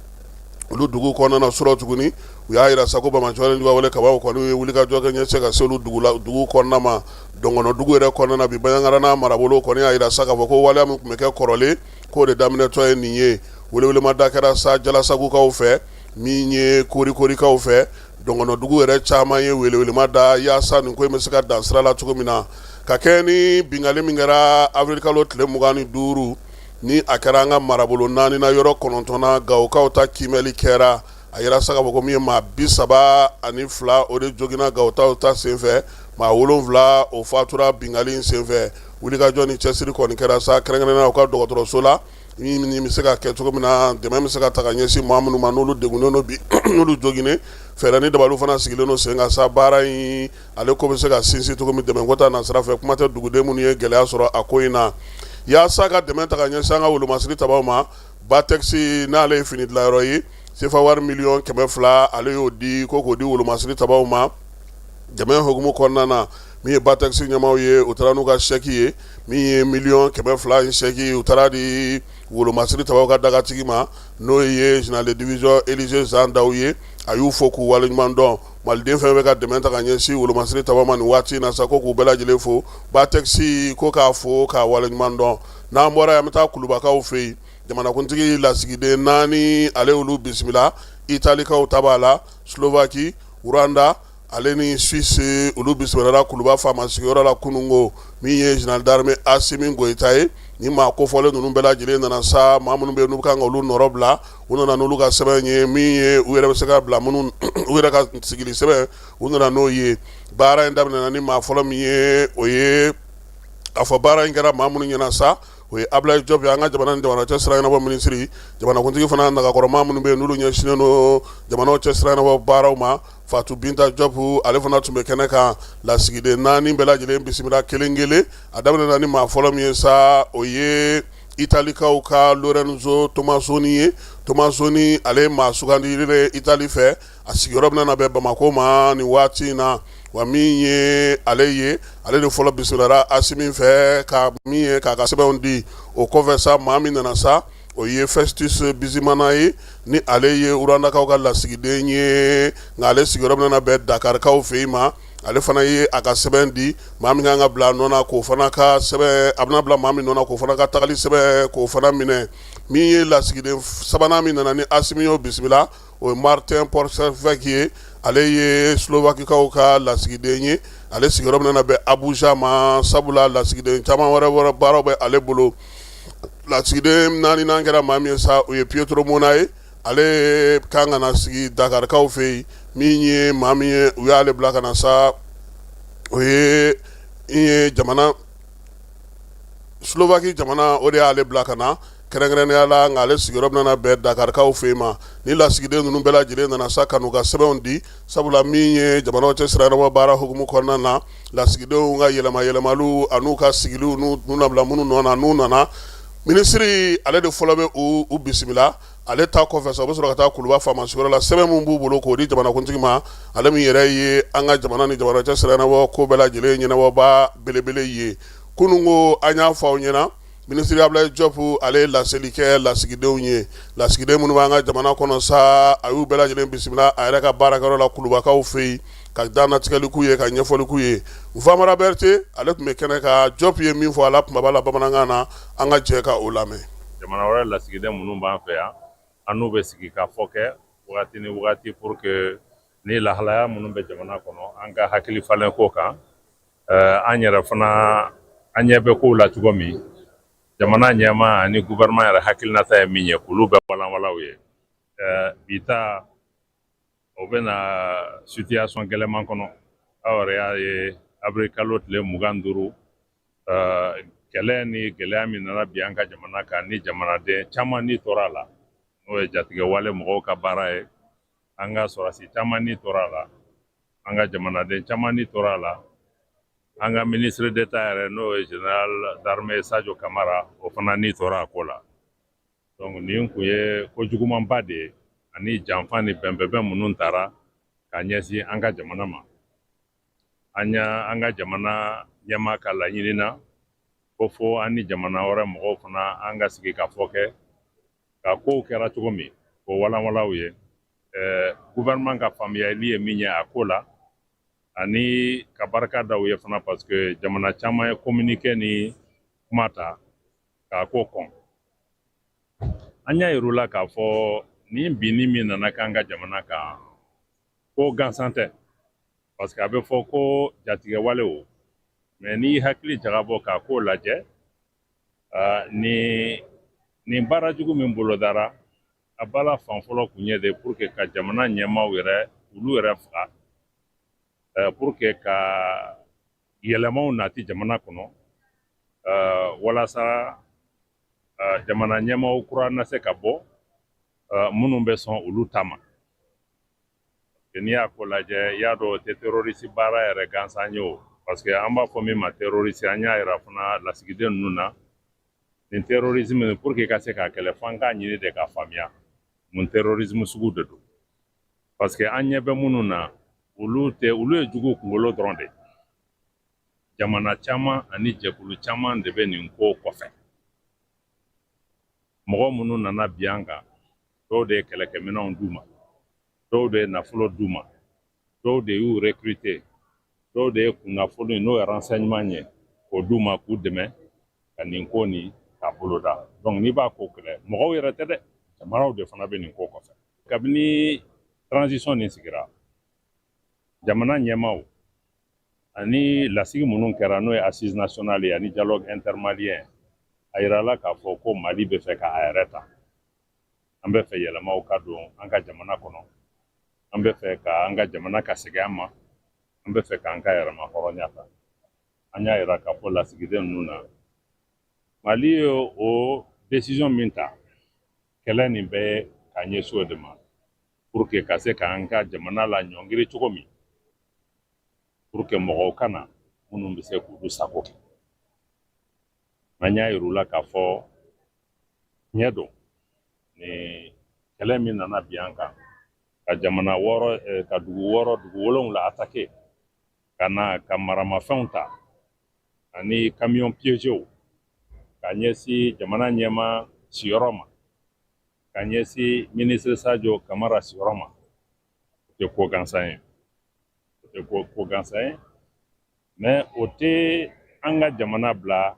olu dugu kɔnɔna na surɔ tuguni. U y'a jira sa ko banbaanciwale juguwale kɛbaaw kɔni ye wulikajɔ kɛ ɲɛsin ka se olu dugu la, dugu kɔnɔna ma, Dɔngɔnɔ dugu yɛrɛ kɔnɔna na bi. Baɲangara n'a marabolo kɔni y'a jira sa k'a fɔ ko waleya min tun bɛ kɛ kɔrɔlen, k'o de daminɛtɔ ye nin ye. Welewelemada kɛra sa Jalasagukaw fɛ, min ye Kori Korikaw fɛ, Dɔngɔnɔ dugu yɛrɛ caman ye welewelema da yaasa nin ko in bɛ se ka dan sira la cogo min na, ka kɛ ni binkanni min kɛra avril kalo tile 25, ni a kɛra an ka marabolo naani na yɔrɔ 9 na, Gawokaw ta kiimɛli kɛra. A yira sa k'a fɔ ko min ye maa 32, o de joginna Gawokaw ta senfɛ, maa 7 o fatura binkanni in senfɛ. Wulikajɔ ni cɛsiri kɔni kɛra sa, kɛrɛnkɛrɛnnenya u ka dɔgɔtɔrɔso la, min bɛ se ka kɛ cogo min na, dɛmɛ bɛ se ka ta ka ɲɛsin maa minnu ma, n'olu degunnen don bi, n'olu joginnen. Fɛɛrɛ ni dabaliw fana sigilen don sen kan sa, baara in ale ko bɛ se ka sinsin cogo min dɛmɛ ko ta nasira fɛ. Kuma tɛ duguden minnu ye gɛlɛya sɔrɔ a ko in na, yaasa ka dɛmɛ ta ka ɲɛsin an ka wolomasiri tabaw ma. Batɛkisi, n'ale ye fini dilanyɔrɔ ye, sefa wari miliyɔn 200, ale y'o di ko k'o di wolomasiri tabaw ma dɛmɛ hukumu kɔnɔna na. Min ye Batɛkisi ɲɛmaaw ye, u taara n'u ka sɛki ye, min ye miliyɔn 200 in sɛki, u taara di wolomasiri tabaw ka dagatigi ma, n'o ye général de division Elize Zan Dawu ye. A y'u fo k'u waleɲuman dɔn. Maliden fɛn bɛ ka dɛmɛ ta ka ɲɛsin wolomasiri tabaw ma nin waati in na sa, ko k'u bɛɛ lajɛlen fo. Batɛkisi ko k'a fo k'a waleɲuman dɔn. N'an bɔra yan, an bɛ taa Kulubakaw fɛ yen. Jamanakuntigi lasigiden naani, ale y'olu bisimila. Italikaw ta b'a la, Slovaki, Rwanda ale ni Suisse, olu bisimilala Kuluba faama sigiyɔrɔ la kununko. Min ye général d'armée Asimi Goyita ye, ni maa kofɔlen ninnu bɛɛ lajɛlen nana sa, maa minnu bɛ yen n'u kan ka olu nɔrɔ bila, u nana n'olu ka sɛbɛn ye, min ye u yɛrɛ bɛ se ka bila minnu, u yɛrɛ ka sigili sɛbɛn, u nana n'o ye. Baara in daminɛna ni maa fɔlɔ min ye, o ye A fɔ baara in kɛra maa minnu ɲɛna sa, o ye Ablaye Diop ye, an ka jamana ni jamana cɛ sira ɲɛnabɔ minisiri, jamanakuntigi fana nagakɔrɔmaa minnu bɛ yen n'olu ɲɛsinnen don jamanaw cɛ sira ɲɛnabɔ baaraw ma, Fatou Binta Diop, ale fana tun bɛ kɛnɛ kan. Lasigiden naani bɛɛ lajɛlen bisimila kelen kelen. A daminɛna ni maa fɔlɔ min ye sa, o ye Italikaw ka Lorenzo Tomassoni ye. Tomassoni, ale ye maa sugandilen ye Itali fɛ. A sigiyɔrɔ bɛna na bɛn Bamakɔ ma nin waati in na. Wa min ye ale ye, ale de fɔlɔ bisimilala Asimi fɛ ka min ye k'a ka sɛbɛnw di. O kɔfɛ sa, maa min nana sa, o ye Festus Bizimana ye, ni ale ye Rwandakaw ka lasigiden ye, nka ale sigiyɔrɔ bɛna na bɛn Dakarikaw fɛ yen ma. Ale fana ye a ka sɛbɛn di. Maa min kan ka bila a nɔ na, k'o fana ka sɛbɛn, a bɛna bila maa min nɔ na, k'o fana ka tagali sɛbɛn, k'o fana minɛ. Min ye lasigiden sabanan min nana ni Asimi y'o bisimila, o ye Martin Porsfek ye. Ale ye Slovakikaw ka lasigiden ye. Ale sigiyɔrɔ bɛna na bɛn Abuja ma, sabula lasigiden caman wɛrɛ wɛrɛ baaraw bɛ ale bolo. Lasigiden naaninan kɛra maa min ye sa, o ye Pietro Mona ye. Ale kan ka na sigi Dakarikaw fɛ yen. Min ye maa min ye, u y'ale bila ka na sa, o ye jamana Slovaki jamana, o de y'ale bila ka na kɛrɛnkɛrɛnnenya la, nka ale sigiyɔrɔ bɛna na bɛn Dakarikaw fɛ yen ma. Ni lasigiden ninnu bɛɛ lajɛlen nana sa ka n'u ka sɛbɛnw di, sabula min ye jamanaw cɛ sira ɲɛnabɔ baara hukumu kɔnɔna na, lasigidenw ka yɛlɛma yɛlɛmaliw an'u ka sigiliw n'u nabila minnu nɔ na, n'u nana, minisiri ale de fɔlɔ bɛ u bisimila. Ale ta kɔfɛ sa, u bɛ sɔrɔ ka taa Kuluba faama sigiyɔrɔ la, sɛbɛn min b'u bolo k'o di jamanakuntigi ma, ale min yɛrɛ ye an ka jamana ni jamana cɛ sira ɲɛnabɔ ko bɛɛ lajɛlen ɲɛnabɔbaa belebele ye. Kunun ko an y'a fɔ aw ɲɛna, minisiri Ablaye Diop, ale ye laseli kɛ lasigidenw ye, lasigiden minnu b'an ka jamana kɔnɔ sa, a y'u bɛɛ lajɛlen bisimila a yɛrɛ ka baarakɛyɔrɔ la Kulubakaw fɛ yen, ka dannatigɛli k'u ye, ka ɲɛfɔli k'u ye. Nfamara Berete, ale tun bɛ kɛnɛ kan. Diop ye min fɔ a la kumaba la bamanankan na, an ka jɛ ka o lamɛn. Jamana wɛrɛ lasigiden minnu b'an fɛ yan, an n'u bɛ sigi ka fɔ kɛ wagati ni wagati pour que ni lahalaya minnu bɛ jamana kɔnɔ, an ka hakili falen ko kan. An yɛrɛ fana, an ɲɛ bɛ kow la cogo min, jamana ɲɛmaa ani gouvernement yɛrɛ hakilinata ye min ye, k'olu bɛɛ walanwalan u ye. Bi ta, o bɛ na situation gɛlɛman kɔnɔ. Aw yɛrɛ y'a ye, avril kalo tile 25, kɛlɛ ni gɛlɛya min nana bi an ka jamana kan, ni jamanaden caman ni tora a la, n'o ye jatigɛwale mɔgɔw ka baara ye. An ka sɔrɔdasi caman ni tora a la, an ka jamanaden caman ni tora a la. An ka ministre d'État yɛrɛ, n'o ye général d'armée Sadio Kamara, o fana ni tora a ko la. Donc nin kun ye ko jugumanba de ye, ani janfa ni bɛnbɛnbɛn minnu taara ka ɲɛsin an ka jamana ma. An ya an ka jamana ɲɛmaa ka laɲini na ko fo an ni jamana wɛrɛ mɔgɔw fana, an ka sigi ka fɔ kɛ ka kow kɛra cogo min, k'o walanwalan u ye. Gouvernement ka faamuyali ye min ye a ko la, ani ka barika da u ye fana, parce que jamana caman ye communiqué ni kuma ta k'a ko kɔn. An y'a yir'u la k'a fɔ nin binni min nana k'an ka jamana kan, ko gansan tɛ, parce que a bɛ fɔ ko jatigɛwale o, mais n'i hakili jagabɔ k'a ko lajɛ, nin baara jugu min bolodara, a bala fan fɔlɔ kun ye de pour que ka jamana ɲɛmaaw yɛrɛ, olu yɛrɛ faga, pour que ka yɛlɛmaw nati jamana kɔnɔ, walasa jamana ɲɛmaaw kura na se ka bɔ minnu bɛ sɔn olu ta ma. N'i y'a ko lajɛ, i y'a dɔn o tɛ terroriste baara yɛrɛ gansan ye o, parce que an b'a fɔ min ma terroriste, an y'a yira fana lasigiden ninnu na, nin terrorisme, pour que ka se k'a kɛlɛ, f'an k'a ɲini de k'a faamuya mun terrorisme sugu de don, parce que an ɲɛ bɛ minnu na, olu tɛ, olu ye jugu kunkolo dɔrɔn de. Jamana caman ani jɛkulu caman de bɛ nin ko kɔfɛ. Mɔgɔ minnu nana bi an kan, dɔw de ye kɛlɛkɛminɛnw d'u ma, dɔw de ye nafolo d'u ma, dɔw de y'u recruter, dɔw de ye kunnafoni, n'o ye renseignement ye, k'o d'u ma k'u dɛmɛ ka nin ko nin k'a boloda. Donc n'i b'a ko kɛlɛ, mɔgɔw yɛrɛ tɛ dɛ, jamanaw de fana bɛ nin ko kɔfɛ. Kabini transition nin sigira, jamana ɲɛmaaw ani lasigi minnu kɛra, n'o ye assise nationale ye ani dialogue intermalien, a yirala k'a fɔ ko Mali bɛ fɛ k'a yɛrɛ ta. An bɛ fɛ yɛlɛmaw ka don an ka jamana kɔnɔ, an bɛ fɛ ka an ka jamana ka segin an ma, an bɛ fɛ k'an ka yɛrɛma hɔrɔnya ta. An y'a yira k'a fɔ lasigiden ninnu na, Mali ye o décision min ta, kɛlɛ nin bɛ ka ɲɛsin o de ma pour que ka se k'an ka jamana la ɲɔngiri cogo min, pour que mɔgɔw kana minnu bɛ se k'olu sago kɛ. An y'a yir'u la k'a fɔ tiɲɛ don, nin kɛlɛ min nana bin an kan ka jamana 6, ka dugu 6, dugu 7 attaquer, ka na ka maramafɛnw ta ani camion piégéw ka ɲɛsin jamana ɲɛmaa siyɔrɔ ma, ka ɲɛsin ministre Sadio Kamara siyɔrɔ ma, o tɛ ko gansan ye, o tɛ ko gansan ye. Mais o tɛ an ka jamana bila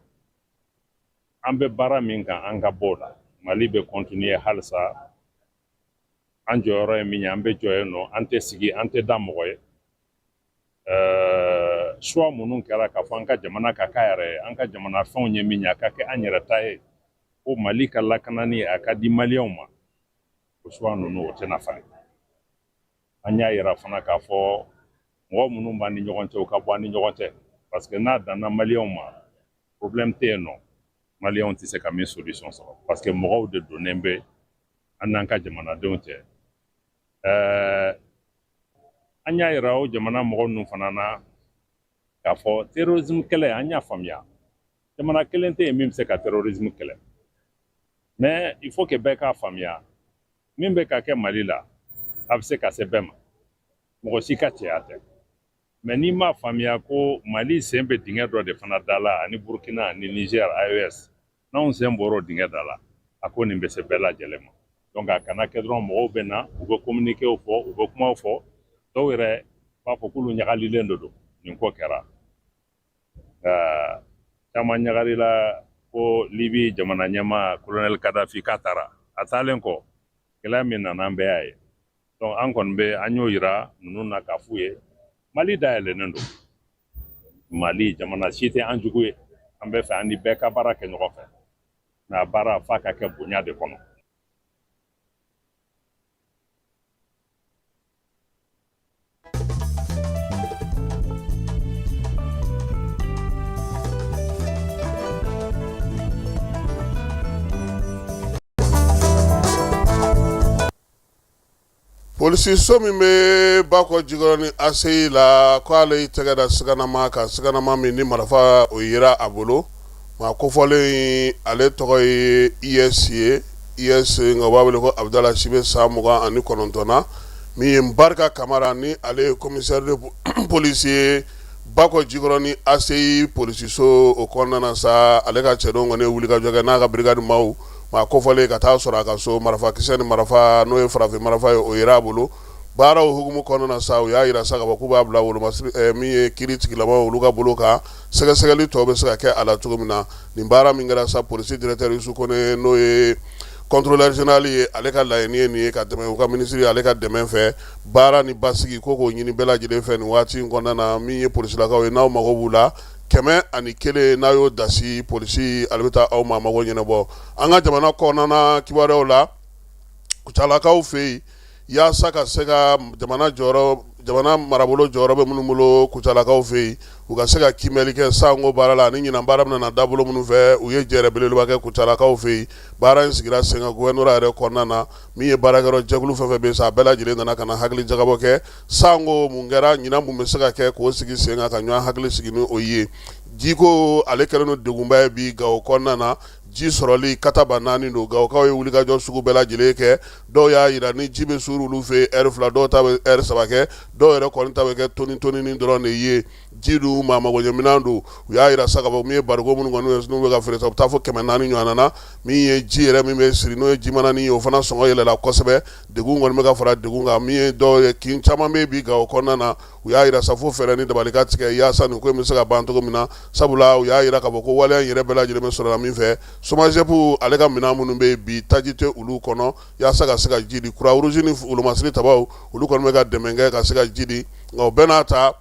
an bɛ baara min kan, an ka bɔ o la. Mali bɛ continuer halisa. An jɔyɔrɔ ye min ye, an bɛ jɔ yen nɔ, an tɛ sigi, an tɛ da mɔgɔ ye. Choix minnu kɛra k'a fɔ an ka jamana ka k'a yɛrɛ ye, an ka jamana fɛnw ye min ye, a ka kɛ an yɛrɛ ta ye, ko Mali ka lakanani a ka di Maliyɛnw ma, o choix ninnu, o tɛna falen. An y'a yira fana k'a fɔ mɔgɔ minnu b'an ni ɲɔgɔn cɛ, u ka bɔ an ni ɲɔgɔn cɛ, parce que n'a danna Maliyɛnw ma, problème tɛ yen nɔ Maliyɛnw tɛ se ka min solution sɔrɔ, parce que mɔgɔw de donnen bɛ an n'an ka jamanadenw cɛ. An y'a yira o jamana mɔgɔ ninnu fana na k'a fɔ terrorisme kɛlɛ, an y'a faamuya, jamana kelen tɛ yen min bɛ se ka terrorisme kɛlɛ, mais il faut que bɛɛ k'a faamuya, min bɛ ka kɛ Mali la, a bɛ se ka se bɛɛ ma, mɔgɔ si ka cɛya tɛ. Mais n'i m'a faamuya ko Mali sen bɛ dingɛ dɔ de fana da la, ani Burkina ani Niger, AES, n'anw sen bɔra o dingɛ da la, a ko nin bɛ se bɛɛ lajɛlen ma. Donc a kana kɛ dɔrɔn mɔgɔw bɛ na, u bɛ communiqué fɔ, u bɛ kumaw fɔ, dɔw yɛrɛ b'a fɔ k'olu ɲagalilen de don nin ko kɛra. Nka caman ɲagalila ko Libi jamana ɲɛmaa colonel Kadafi k'a taara, a taalen kɔ, gɛlɛya min nana, an bɛɛ y'a ye. Donc an kɔni bɛ, an y'o yira ninnu na k'a f'u ye, Mali dayɛlɛnnen don, Mali jamana si tɛ an jugu ye, an bɛ fɛ an ni bɛɛ ka baara kɛ ɲɔgɔn fɛ, nka baara f'a ka kɛ bonya de kɔnɔ. Polisiso min bɛ Bakɔ Jikɔrɔni ACI la, ko ale y'i tɛgɛ da siganama kan, siganama min ni marifa o yera a bolo. Maa kofɔlen, ale tɔgɔ ye IS ye, IS, nka u b'a wele ko Abudala, si bɛ san 29 na. Min ye Barika Kamara ni ale ye commissaire de police ye Bakɔ Jikɔrɔni ACI polisiso o kɔnɔna na sa, ale ka cɛdenw kɔni ye wulikajɔ kɛ n'a ka brigade maaw, maa kofɔlen ka taa sɔrɔ a ka so, marifakisɛ ni marifa, n'o ye farafin marifa ye, o yera a bolo. Baaraw hukumu kɔnɔna na sa, u y'a jira sa k'a fɔ k'u b'a bila wolomasiri min ye kiiri tigilamaw olu ka bolo kan, sɛgɛsɛgɛli tɔ bɛ se ka kɛ a la cogo min na. Nin baara min kɛra sa, polisi directeur Yusu Kone, n'o ye contrôleur général ye, ale ka laɲini ye nin ye ka tɛmɛ u ka minisiri ale ka dɛmɛ fɛ, baara ni basigi ko k'o ɲini bɛɛ lajɛlen fɛ nin waati in kɔnɔna na. Min ye polisilakaw ye, n'aw mago b'u la, 101, n'a y'o dasi, polisi ale bɛ taa aw ma mago ɲɛnabɔ. An ka jamana kɔnɔna kibaruyaw la, Kucalakaw fɛ yen, yaasa ka se ka jamana jɔyɔrɔ, jamana marabolo jɔyɔrɔ bɛ minnu bolo Kucalakaw fɛ yen, u ka se ka kiimɛli kɛ sanko baara la ani ɲinan baara bɛna na dabolo minnu fɛ, u ye jɛrɛ belebeleba kɛ Kucalakaw fɛ yen. Baara in sigira sen kan gouvernorat yɛrɛ kɔnɔna na. Min ye baarakɛyɔrɔ jɛkulu fɛn fɛn bɛ yen sa, a bɛɛ lajɛlen nana ka na hakili jagabɔ kɛ sanko mun kɛra ɲinan, mun bɛ se ka kɛ k'o sigi sen kan, ka ɲɔgɔn hakili sigi ni o ye. Jiko, ale kɛlen don degunba ye bi Gawo kɔnɔna na. Ji sɔrɔli kataba naani don. Gawokaw ye wulikajɔ sugu bɛɛ lajɛlen kɛ. Dɔw y'a jira ni ji bɛ suuru olu fɛ yen ɛri 2, dɔw ta bɛ ɛri 3 kɛ, dɔw yɛrɛ kɔni ta bɛ kɛ toni toninin dɔrɔn de ye. Ji dun, maa magoɲɛminɛn don. U y'a jira sa k'a fɔ min ye bariko minnu kɔni n'u bɛ ka feere sa, u bɛ taa fo 400 ɲɔgɔn na. Min ye ji yɛrɛ min bɛ siri, n'o ye jimananin ye, o fana sɔngɔ yɛlɛla kosɛbɛ. Degun kɔni bɛ ka fara degun kan. Min ye dɔw ye, kin caman bɛ bi Gawo kɔnɔna na, u y'a jira sa fo fɛɛrɛ ni dabali ka tigɛ yaasa nin ko in bɛ se ka ban cogo min na, sabula u y'a jira k'a fɔ ko waleya in yɛrɛ bɛɛ lajɛlen bɛ sɔrɔ min fɛ, SOMAGEP ale ka minɛn minnu bɛ yen bi, taji tɛ olu kɔnɔ yaasa ka se ka ji di. Croix Rouge ni wolomasiri tabaw, olu kɔni bɛ ka dɛmɛ kɛ ka se ka ji di, nka o bɛɛ n'a ta,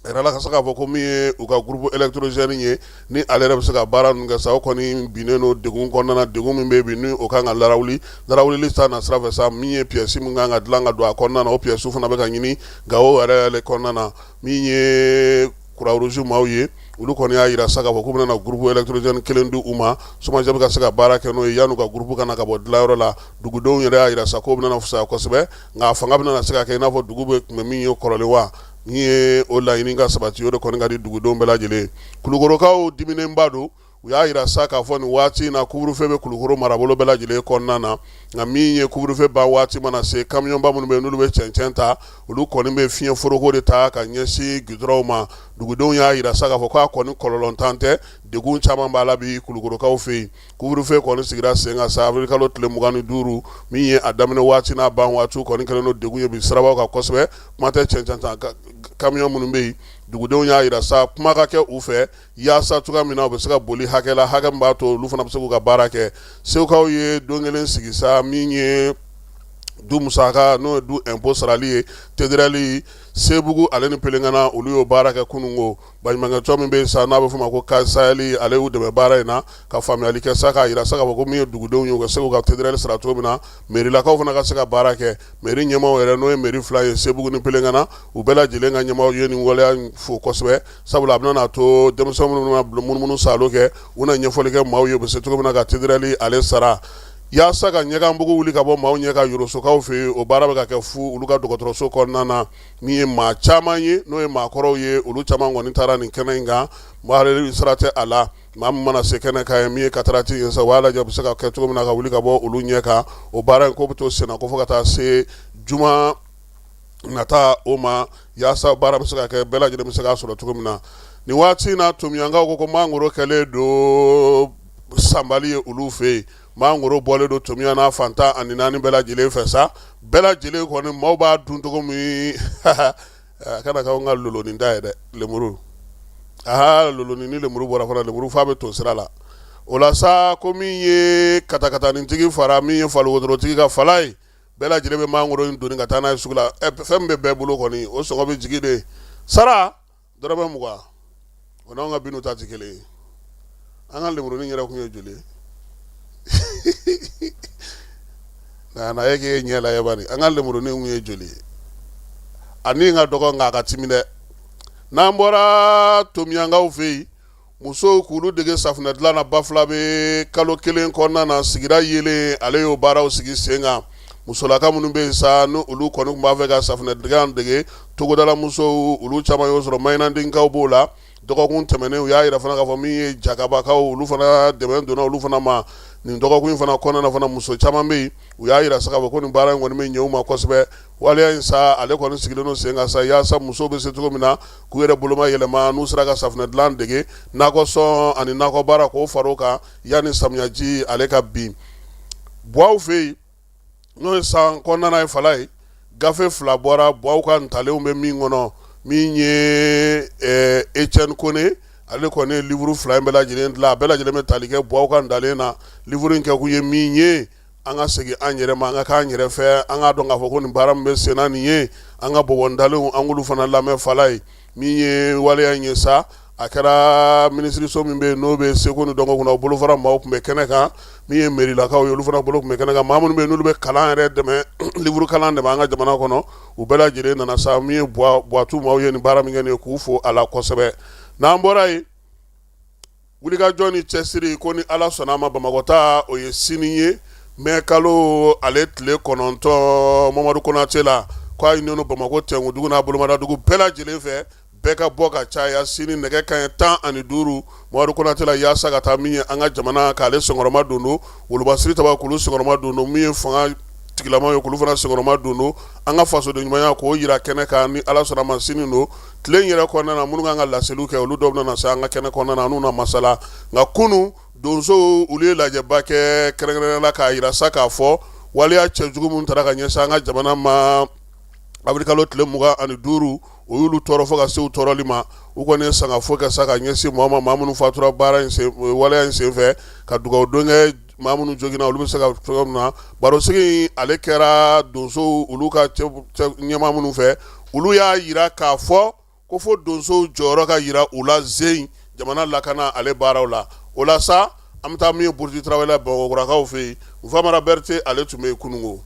a yirala ka se k'a fɔ ko min ye u ka groupe électrogène ye, ni ale yɛrɛ bɛ se ka baara ninnu kɛ sa, o kɔni binnen don degun kɔnɔna na. Degun min bɛ bi, ni o kan ka larawuli, larawulili ta na sira fɛ sa, min ye pièce min kan ka dilan ka don a kɔnɔna na, o pièce fana bɛ ka ɲini Gawo yɛrɛ kɔnɔna na. Min ye Croix Rouge maaw ye, Olu kɔni y'a jira sa k'a fɔ k'u bɛna na groupe électrogène kelen di u ma, SOMAGEP bɛ ka se ka baara kɛ n'o ye yan'u ka groupe ka na ka bɔ dilanyɔrɔ la. Dugudenw yɛrɛ y'a jira sa k'o bɛna fisaya kosɛbɛ, nka a fanga bɛna se ka kɛ i n'a fɔ dugu bɛ tun bɛ min ye kɔrɔlen wa. Min ye o laɲini ka sabati, o de kɔni ka di dugudenw bɛɛ lajɛlen. Kulukorokaw diminenba don. U y'a jira sa k'a fɔ nin waati in na couvre-feu bɛ Kulukoro marabolo bɛɛ lajɛlen kɔnɔna na, nka min ye couvre-feu ban waati mana se, kamiyɔnba minnu bɛ yen n'olu bɛ cɛncɛn ta, olu kɔni bɛ fiɲɛ foroko de ta ka ɲɛsin gudɔrɔnw ma. Dugudenw y'a jira sa k'a fɔ k'a kɔni kɔlɔlɔntan tɛ, degun caman b'a la bi Kulukorokaw fɛ yen. Couvre-feu kɔni sigira sen kan sa avril kalo tile 25, min ye a daminɛ waati n'a ban waati kɔni kɛlen don degun ye bi sirabaw kan kosɛbɛ. Kuma tɛ cɛncɛn ta kamiyɔn minnu bɛ yen, dugudenw y'a jira sa kuma ka kɛ u fɛ yaasa cogoya min na u bɛ se ka boli hakɛ la, hakɛ min b'a to olu fana bɛ se k'u ka baara kɛ. Segukaw ye don kelen sigi sa min ye du musaka, n'o ye du impôt sarali ye, TDR Sebugu ale ni Pelengana, olu y'o baara kɛ kununko. Baɲumankɛtɔn min bɛ yen sa n'a bɛ f'o ma ko Kasayɛli, ale y'u dɛmɛ baara in na ka faamuyali kɛ sa k'a jira sa k'a fɔ ko min ye dugudenw ye, u ka se k'u ka TDR sara cogo min na, mɛrilakaw fana ka se ka baara kɛ. Mɛri ɲɛmaaw yɛrɛ, n'o ye mɛri fila ye, Sebugu ni Pelengana, u bɛɛ lajɛlen ka ɲɛmaaw ye nin waleya in fo kosɛbɛ, sabula a bɛna n'a to denmisɛn minnu bɛna munumunu saalo kɛ, u na ɲɛfɔli kɛ maaw ye u bɛ se cogo min na ka TDR ale sara, yaasa ka ɲɛganbugu wuli ka bɔ maaw ɲɛ kan Yorosokaw fɛ yen. O baara bɛ ka kɛ fu olu ka dɔgɔtɔrɔso kɔnɔna na. Min ye maa caman ye, n'o ye maakɔrɔw ye, olu caman kɔni taara nin kɛnɛ in kan. Maa sira tɛ a la, maa min mana se kɛnɛ kan ye min ye cataracte ye sa, u b'a lajɛ u bɛ se ka kɛ cogo min na ka wuli ka bɔ olu ɲɛ kan. O baara in ko bɛ to senna ko fo ka taa se juma nata o ma, yaasa baara bɛ se ka kɛ, bɛɛ lajɛlen bɛ se k'a sɔrɔ cogo min na. Nin waati in na, Tomiyankaw ko mangoro kɛlen don sanbali ye olu fɛ yen. Mangoro bɔlen don Tomiya n'a fan 14 bɛɛ lajɛlen fɛ sa, bɛɛ lajɛlen kɔni maaw b'a dun cogo min. A kana k'anw ka lolonin ta ye dɛ, lemuru. Aha, lolonin ni lemuru bɔra fana, lemuru fa bɛ ton sira la. O la sa, ko min ye katakatanintigi fara min ye faliwotorotigi ka fala ye, bɛɛ lajɛlen bɛ mangoro in doni ka taa n'a ye sugu la. Fɛn min bɛ bɛɛ bolo kɔni, o sɔngɔ bɛ jigin de sara dɔrɔmɛ 20. O n'anw ka binu ta tɛ kelen ye. An ka lemurunin yɛrɛ kun ye joli ye? Na ye k'e ɲɛ lajɛ bani, an ka lemurunin kun ye joli ye? A ni ka dɔgɔ, nka a ka timi dɛ. N'an bɔra Tomiyankaw fɛ yen, musow k'olu dege safunɛ dilan na Bafulabe kalo kelen kɔnɔna na, sigira yelen ale y'o baaraw sigi sen kan. Musolaka minnu bɛ yen sa, ni olu kɔni tun b'a fɛ ka safunɛ dilan dege, togodala musow olu caman y'o sɔrɔ, Mayinandinkaw b'o la. Dɔgɔkun tɛmɛnen, u y'a jira fana k'a fɔ min ye Jakabakaw, olu fana dɛmɛ donna olu fana ma. Nin dɔgɔkun in fana kɔnɔna na fana, muso caman bɛ yen, u y'a jira sa k'a fɔ ko nin baara in kɔni bɛ ɲɛ u ma kosɛbɛ. Waleya in sa, ale kɔni sigilen don sen kan sa yaasa musow bɛ se cogo min na k'u yɛrɛ boloma yɛlɛma, n'u sera ka safunɛ dilan dege, nakɔsɔn ani nakɔ baara k'o fara o kan yanni samiyaji ale ka bin. Buwaw fɛ yen, n'o ye san kɔnɔna ye fala ye, gafe fila bɔra Buwaw ka ntalenw bɛ min kɔnɔ. Min ye Etienne Kone, ale kɔni ye livre fila in bɛɛ lajɛlen dilan. A bɛɛ lajɛlen bɛ tali kɛ Buwaw ka ntalen na. Livre in kɛkun ye min ye, an ka segin an yɛrɛ ma, an ka k'an yɛrɛ fɛ, an k'a dɔn k'a fɔ ko nin baara min bɛ senna nin ye, an ka bɔbɔ ntalenw, an k'olu fana lamɛn fala ye. Min ye waleya in ye sa, a kɛra minisiriso min bɛ yen n'o bɛ seko ni dɔnko kunna, o bolofara maaw tun bɛ kɛnɛ kan. Min ye mɛrilakaw ye, olu fana bolo tun bɛ kɛnɛ kan. Maa minnu bɛ yen n'olu bɛ kalan yɛrɛ dɛmɛ, livre kalan dɛmɛ an ka jamana kɔnɔ, u bɛɛ lajɛlen nana sa. Min ye Buwatu maaw ye nin baara min kɛ nin ye, k'u fo a la kosɛbɛ. N'an bɔra yen, wulikajɔ ni cɛsiri ko ni Ala sɔnna a ma, Bamakɔ ta o ye sini ye, mɛ kalo ale tile 9, Mamadu Konate la, ko a ɲininen Bamakɔ tɛnkudugu n'a bolomadadugu bɛɛ lajɛlen fɛ, bɛɛ ka bɔ ka caya sini nɛgɛ kanɲɛ 15 Mamadu Konate la, yaasa ka taa min ye an ka jamana k'ale senkɔrɔma don don, wolomasiri taba k'olu senkɔrɔma don don, min ye fanga tigilamaw ye k'olu fana senkɔrɔma don don, an ka fasoden ɲumanya k'o jira kɛnɛ kan. Ni Ala sɔnna a ma, sini don tile in yɛrɛ kɔnɔna na, minnu kan ka laseliw kɛ, olu dɔw bɛna se an ka kɛnɛ kɔnɔna na, n'u na masala. Nka kunun donsow olu ye lajɛba kɛ kɛrɛnkɛrɛnnenya la k'a jira sa k'a fɔ waleya cɛjugu minnu taara ka ɲɛsin an ka jamana ma avril kalo tile 25, o y'olu tɔɔrɔ fo ka se u tɔɔrɔli ma. U kɔni ye sangafo kɛ sa ka ɲɛsin maa ma, maa minnu fatura baara in sen, waleya in senfɛ, ka dugawu don kɛ maa minnu joginna, olu bɛ se ka cogo min na. Barosigi ale kɛra donsow olu ka ɲɛmaa minnu fɛ, olu y'a jira k'a fɔ ko fo donsow jɔyɔrɔ ka jira u la zen jamana lakana ale baaraw la. O la sa, an bɛ taa min ye Buruti Tarawele Bamakɔkurakaw fɛ yen, Nfamara Berete ale tun bɛ yen kununko.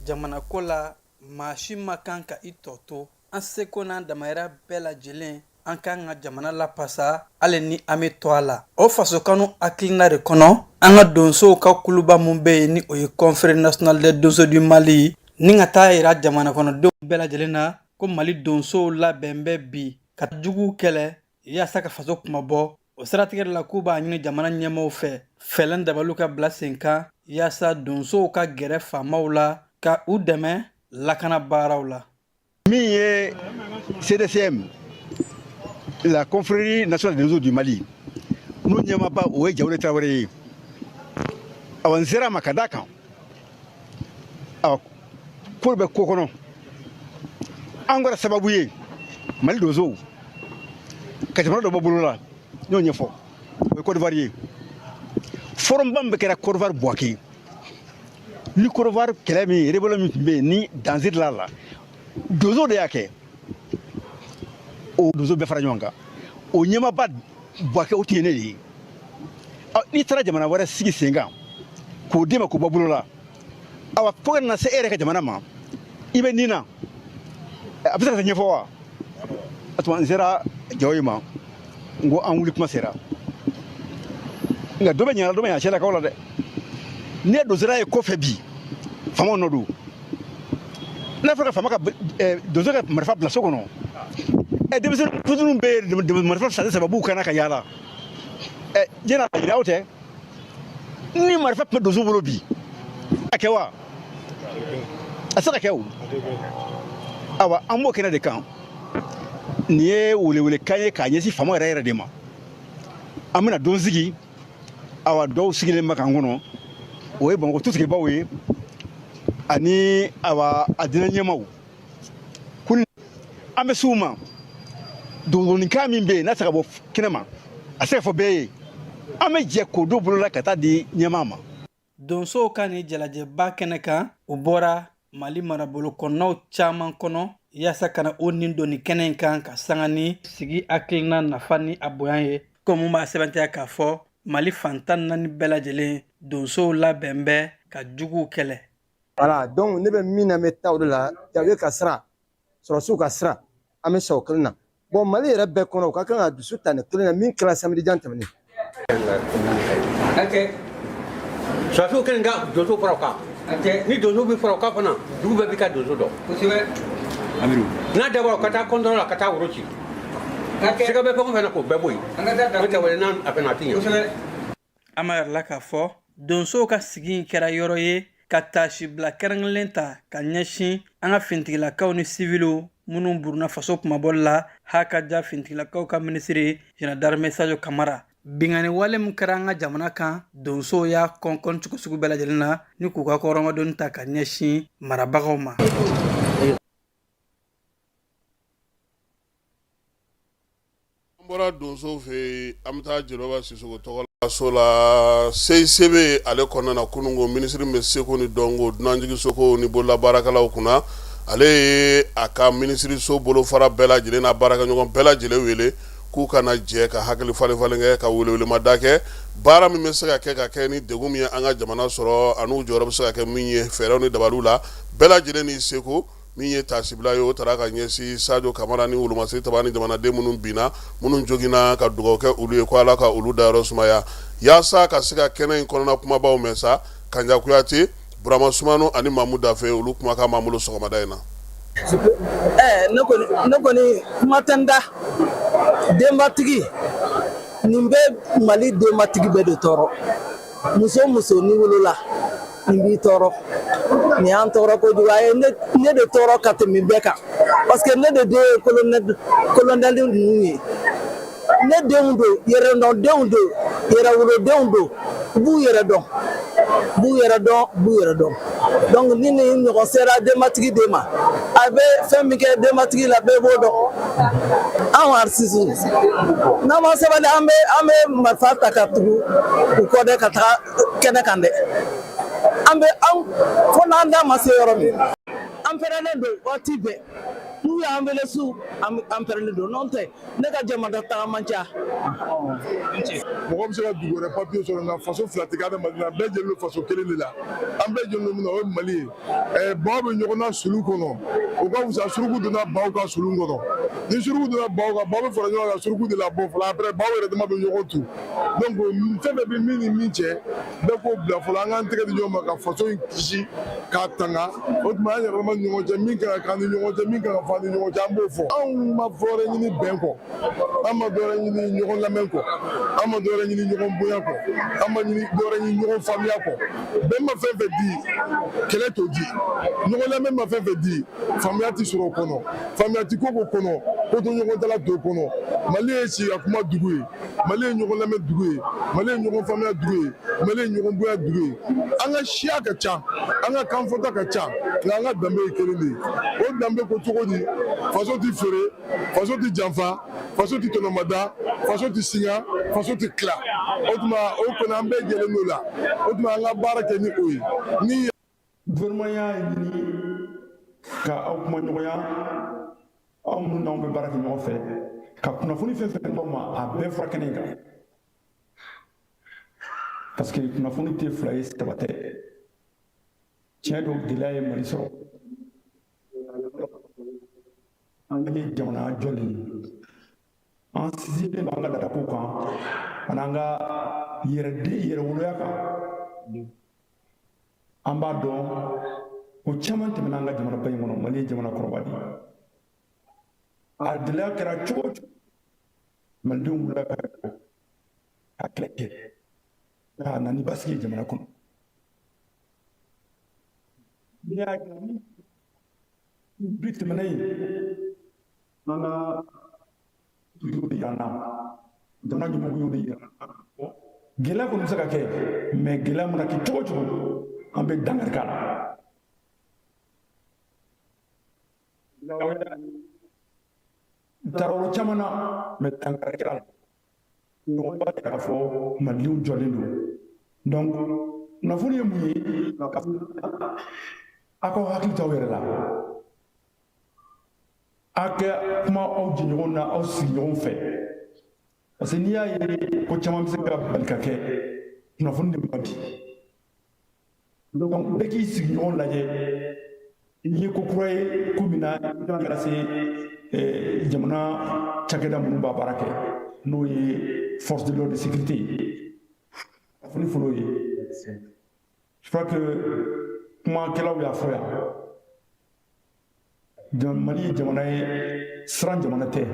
Jamana ko la, maa si ma kan ka i tɔ to. An seko n'an damayira bɛɛ lajɛlen. An k'an ka jamana lapasa hali ni an bɛ to a la. O fasokanu hakilina de kɔnɔ, an ka donsow ka kuluba min bɛ yen, ni o ye Confrérie nationale des donso du Mali, ni ka taa yira jamana kɔnɔdenw bɛɛ lajɛlen na ko Mali donsow labɛn bɛ bi ka juguw kɛlɛ yaasa ka faso kunmabɔ. O siratigɛ de la, k'u b'a ɲini jamana ɲɛmaaw fɛ, fɛɛrɛ dabaliw ka bila sen kan yaasa donsow ka gɛrɛ faamaw la ka u dɛmɛ lakana baaraw la. Min ye CDCM, la Confrérie nationale des Donsos du Mali, n'o ɲɛmaaba o ye Jawule Tarawele ye. Awa, n sera a ma ka d'a kan, awa, ko bɛ ko kɔnɔ, an kɛra sababu ye Mali donsow ka jamana dɔ bɔ bolo la. N y'o ɲɛfɔ, o ye Côte d'Ivoire ye. Forumba min bɛ kɛra Côte d'Ivoire Bouaké ni Côte d'Ivoire kɛlɛ min, rébellion min tun bɛ yen ni danger la la, donso de y'a kɛ. O donso bɛɛ fara ɲɔgɔn kan, o ɲɛmaaba Bouaké, o tun ye ne de ye. N'i taara jamana wɛrɛ sigi sen kan k'o d'i ma k'o bɔ bolo la, awa, fo ka na se e yɛrɛ ka jamana ma, i bɛ nin na, a bɛ se ka ɲɛfɔ wa? A tuma n sera Jawo ma, n ko an wuli kuma sera. Nka dɔ bɛ ɲa, dɔ bɛ ɲa cɛlakaw la dɛ. N'i ye donsoya ye kɔfɛ bi, faamaw nɔ don. N'a fɔra ka faama ka donso ka marifa bila so kɔnɔ, ɛ, denmisɛnnin fitininw bɛ yen, marifa san saba b'u kan na ka yaala. Ɛ, diɲɛ n'a yira aw tɛ. Ni marifa tun bɛ donso bolo bi, a kɛ wa? A tɛ se ka kɛ o. Awa, an b'o kɛnɛ de kan. Nin ye welewelekan ye k'a ɲɛsin faama yɛrɛ yɛrɛ de ma. An bɛna don sigi. Awa, dɔw sigilen bɛ k'an kɔnɔ, o ye Bamakɔ tutigibaaw ye ani, awa, a diinɛ ɲɛmaaw. Ko an bɛ s'u ma, dogodogoninkan min bɛ yen n'a tɛ se ka bɔ kɛnɛ ma, a tɛ se ka fɔ bɛɛ ye, an bɛ jɛ k'o don bolo la ka taa di ɲɛmaa ma. Donsow ka nin jalajɛba kɛnɛ kan, u bɔra Mali marabolo kɔnɔnaw caman kɔnɔ yaasa ka na o nin don nin kɛnɛ in kan, ka sanga ni sigi hakilina nafa ni a bonya ye, ko mun b'a sɛbɛntiya k'a fɔ Mali fan 14 bɛɛ lajɛlen donsow labɛn bɛ ka juguw kɛlɛ. Voilà, donc ne bɛ min na, n bɛ taa o de la. Jago ka siran, sɔrɔsiw ka siran, an bɛ sɔn o kelen na. Bon, Mali yɛrɛ bɛɛ kɔnɔ, u ka kan ka dusu ta nin kelen na min kɛra samedi jan tɛmɛnen. Sɔrɔsiw kelen ka donso fara o kan. Ni donso bɛ fara o kan fana, dugu bɛɛ b'i ka donso dɔn. N'a dabɔra, ka taa kɔntɔrɔ la, ka taa woro ci, sɛgɛ bɛ fɛn o fɛn na, k'o bɛɛ bɔ yen. N'o tɛ, wale n'a a fɛnɛ a ti ɲɛ. An b'a yɛrɛ la k'a fɔ donsow ka sigi in kɛra yɔrɔ ye ka taasibila kɛrɛnkɛrɛnlen ta ka ɲɛsin an ka fintigilakaw ni siviliw minnu buruna faso kunmabɔli la. Hakaja fintigilakaw ka minisiri, général d'armée Sadio Kamara, binkanni wale min kɛra an ka jamana kan, donsow y'a kɔnkɔn cogo sugu bɛɛ lajɛlen na ni k'u ka kɔrɔmadoni ta ka ɲɛsin marabagaw ma. An bɔra donsow fɛ yen, an bɛ taa Jɛnɛba Sisoko tɔgɔ la so la CICB ale kɔnɔna na. Kunun ko minisiri bɛ seko ni dɔnko, dunanjiginso ni bololabaarakɛlaw kunna, ale ye a ka minisiriso bolofara bɛɛ lajɛlen n'a baarakɛɲɔgɔn bɛɛ lajɛlen wele k'u ka na jɛ ka hakili falen falen kɛ, ka welewelemada kɛ baara min bɛ se ka kɛ ka kɛ ni degun min ye an ka jamana sɔrɔ, an'u jɔyɔrɔ bɛ se ka kɛ min ye fɛɛrɛw ni dabaliw la, bɛɛ lajɛlen ni seko. Min ye taasibila ye, o taara ka ɲɛsin Sadio Kamara ni wolomasiri taba ni jamanaden minnu binna, minnu joginna, ka dugawu kɛ olu ye ko Ala ka olu dayɔrɔ sumaya. Yaasa ka se ka kɛnɛ in kɔnɔna kumabaw mɛn sa, Kanja Kuyate, Burama Sumano ani Mamu Dafe, olu kumakan b'an bolo sɔgɔmada in na. Ne kɔni kuma tɛ n da. Denbatigi nin bɛ Mali denbatigi bɛɛ de tɔɔrɔ. Muso muso ni wolola, nin b'i tɔɔrɔ. Nin y'an tɔɔrɔ kojugu. A ye ne de tɔɔrɔ ka tɛmɛ bɛɛ kan, parce que ne de den ye colonel ninnu ye. Ne denw don, yɛrɛdɔndenw don, yɛrɛwolodenw don, u b'u yɛrɛ dɔn, u b'u yɛrɛ dɔn, u b'u yɛrɛ dɔn. Donc ni nin ɲɔgɔn sera denbatigi den ma, a bɛ fɛn min kɛ denbatigi la, bɛɛ b'o dɔn. Anw artiste, n'an ma sabali, an bɛ marifa ta ka tugu u kɔ dɛ, ka taga kɛnɛ kan dɛ. An bɛ an fo n'an da ma se yɔrɔ min, an pɛrɛnnen don waati bɛɛ. N'u N'u y'an wele su, an pɛrɛlen don. N'o tɛ, ne ka jamana taga man ca. Mɔgɔ bɛ se ka dugu wɛrɛ papiye sɔrɔ, nka faso fila tɛ kɛ adamaden na. Bɛɛ jɛlen don faso kelen de la. An bɛɛ jɛlen don min na, o ye Mali ye. Baw bɛ ɲɔgɔn na sulu kɔnɔ, o ka fisa suruku donna baw ka sulu kɔnɔ. Ni suruku donna baw kan, baw bɛ fara ɲɔgɔn kan suruku de labɔ fɔlɔ. Après, baw yɛrɛ dama bɛ ɲɔgɔn tu. Donc fɛn bɛɛ bɛ min ni min cɛ, bɛɛ k'o bila fɔlɔ. An k'an tɛgɛ di ɲɔgɔn ma ka faso in kisi k'a tanga. O tuma, an yɛrɛ dama ni ɲɔgɔn cɛ, min kan ka k'an ni ɲɔgɔn cɛ, min kan ka fɔ an ni ɲɔgɔn cɛ, an b'o fɔ. Anw ma dɔwɛrɛ ɲini bɛn kɔ, an ma dɔwɛrɛ ɲini ɲɔgɔn lamɛn kɔ, an ma dɔwɛrɛ ɲini ɲɔgɔn bonya kɔ, an ma ɲini dɔwɛrɛ ɲini ɲɔgɔn faamuya kɔ. Bɛn ma fɛn fɛn di, kɛlɛ t'o di. Ɲɔgɔn lamɛn ma fɛn fɛn di, faamuya tɛ sɔrɔ o kɔnɔ. Faamuya tɛ ko ko kɔnɔ, ko to ɲɔgɔn tala t'o kɔnɔ. Mali ye sigi ka kuma dugu ye, Mali ye ɲɔgɔn lamɛn dugu ye, Mali ye ɲɔgɔn faamuya dugu ye, Mali ye ɲɔgɔn bonya dugu ye. An ka siya ka ca, an ka kanfɔta ka ca, nka an ka danbe ye kelen de ye. O danbe ko cogo di? Faso tɛ feere, faso tɛ janfa, faso tɛ tɔnɔmada, faso tɛ singa, faso tɛ tila. O tuma, o kɔni, an bɛɛ jɛlen d'o la. O tuma, an ka baara kɛ ni o ye ni Gouvernement y'a ɲini ka aw kuma ɲɔgɔnya, aw minnu n'anw bɛ baara kɛ ɲɔgɔn fɛ, ka kunnafoni fɛn fɛn d'aw ma, a bɛɛ fɔra kɛnɛ in kan, parce que kunnafoni tɛ fila ye, saba tɛ. Tiɲɛ don, gɛlɛya ye Mali sɔrɔ. An ye jamana jɔlen ye, an sinsinnen b'an ka laadakow kan ani an ka yɛrɛden yɛrɛwoloya kan. An b'a dɔn ko caman tɛmɛna an ka jamanaba in kɔnɔ. Mali ye jamana kɔrɔba de ye. A gɛlɛya kɛra cogo o cogo, malidenw wulila ka jɔ ka kɛlɛ kɛ ka na ni basigi ye jamana kɔnɔ. N'i y'a bi tɛmɛnen yen, an ka y'o de yira an na, jamana ɲɛmɔgɔ y'o de yira an na. Gɛlɛya kɔni bɛ se ka kɛ, mais gɛlɛya mana kɛ cogo o cogo, an bɛ dankari k'a la. N taara yɔrɔ caman na, mais dankari kɛra a la. Ɲɔgɔn b'a k'a fɔ malidenw jɔlen don. Donc kunnafoni ye mun ye? Aw k'aw hakili to aw yɛrɛ la, aw ka kuma aw jɛɲɔgɔnw na, aw sigiɲɔgɔnw fɛ, parce que n'i y'a ye ko caman bɛ se ka bali ka kɛ, kunnafoni de ma di. Donc bɛɛ k'i sigiɲɔgɔn lajɛ. N'i ye ko kura ye ko min na, i kan ka se jamana cakɛda minnu b'a baara kɛ, n'o ye force de l'ordre de sécurité ye. Kunnafoni fɔlɔ ye, je crois que kumakɛlaw y'a fɔ yan, Mali ye jamana ye, siran jamana tɛ.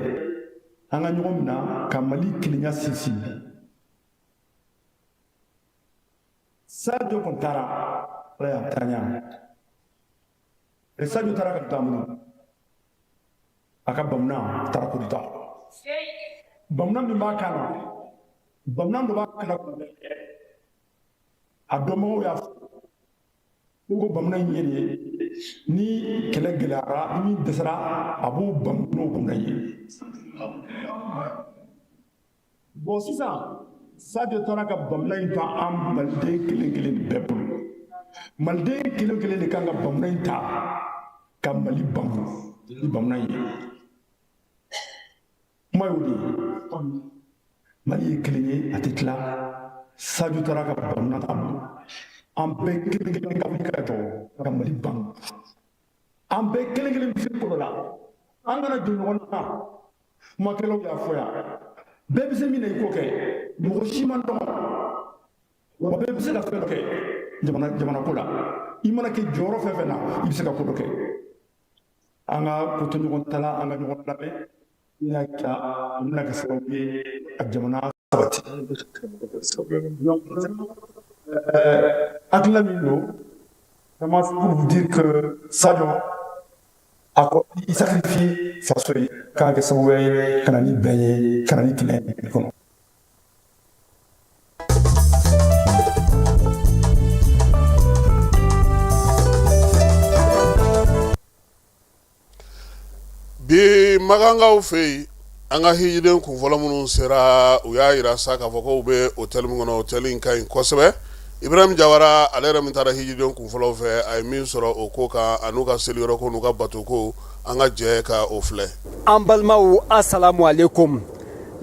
An ka ɲɔgɔn minɛ ka Mali kelenya sinsin. Sadio kɔni taara, Ala y'a taa ɲɛ. Sadio taara ka taa bolo a ka bamuna taara ko ta bamuna min b'a kan na, bamuna dɔ b'a kan na, a dɔnbagaw y'a fɔ ko bamuna in ye de ye, ni kɛlɛ gɛlɛyara, ni min dɛsɛra, a b'o bamu n'o bamuna ye. Bon, sisan Sadio taara ka bamuna in to an maliden kelen kelen de bɛɛ bolo. Maliden kelen kelen de kan ka bamuna in ta ka Mali bamu ni bamuna in ye. Kuma y'o de ye. Mali ye kelen ye, a tɛ tila. Sadio taara ka bamuna ta bolo. An bɛɛ kelen kelen ka wuli ka jɔ ka Mali bamu. An bɛɛ kelen kelen bɛ se ko dɔ la, an kana jɔ ɲɔgɔn na. Kumakɛlaw y'a fɔ yan, bɛɛ bɛ se min na, i k'o kɛ. Mɔgɔ si man dɔgɔ wa, bɛɛ bɛ se ka fɛn dɔ kɛ jamana jamanako la. I mana kɛ jɔyɔrɔ fɛn fɛn na, i bɛ se ka ko dɔ kɛ. An ka ko to ɲɔgɔn ta la, an ka ɲɔgɔn lamɛn. N'a kɛra, o bɛna kɛ sababu ye ka jamana sabati. Hakilina min don, vraiment, c'est pour vous dire que Sadio a ko i sacrifié faso ye k'a kɛ sababu ye ka na ni bɛn ye, ka na ni kɛlɛ ye kɔnɔ. Bi makankaw fɛ yen, an ka hijiden kunfɔlɔ minnu sera, u y'a jira sa k'a fɔ ko u bɛ hôtel min kɔnɔ, hôtel in ka ɲi kosɛbɛ. Ibrahim Jawara ale yɛrɛ min taara hijidenw kunfɔlɔw fɛ, a ye min sɔrɔ o ko kan an'u ka seliyɔrɔ ko n'u ka bato ko, an ka jɛ ka o filɛ. An balimaw, asalamu aleykum.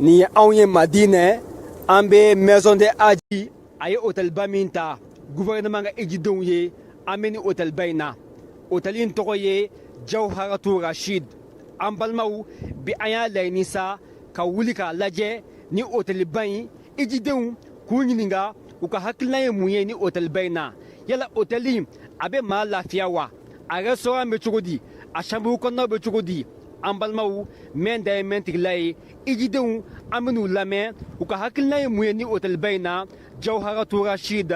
Nin ye anw ye Madinɛ, an bɛ Maison de Hadji, a ye hôtelba min ta gouvernement ka hijidenw ye, an bɛ nin hôtelba in na. Hôtel in tɔgɔ ye Jawharatu Rashid. An balimaw, bi an y'a laɲini sa ka wuli k'a lajɛ ni hôtelba in hijidenw k'u ɲininka u ka hakilina ye mun ye ni hôtelba in na. Yala hôtel in a bɛ maa lafiya wa? A restaurant bɛ cogo di? A chambre kɔnɔnaw bɛ cogo di? An balimaw, mɛn da ye mɛn tigila ye, hijidenw an bɛn'u lamɛn u ka hakilina ye mun ye ni hôtelba in na, Jawharatu Rashid,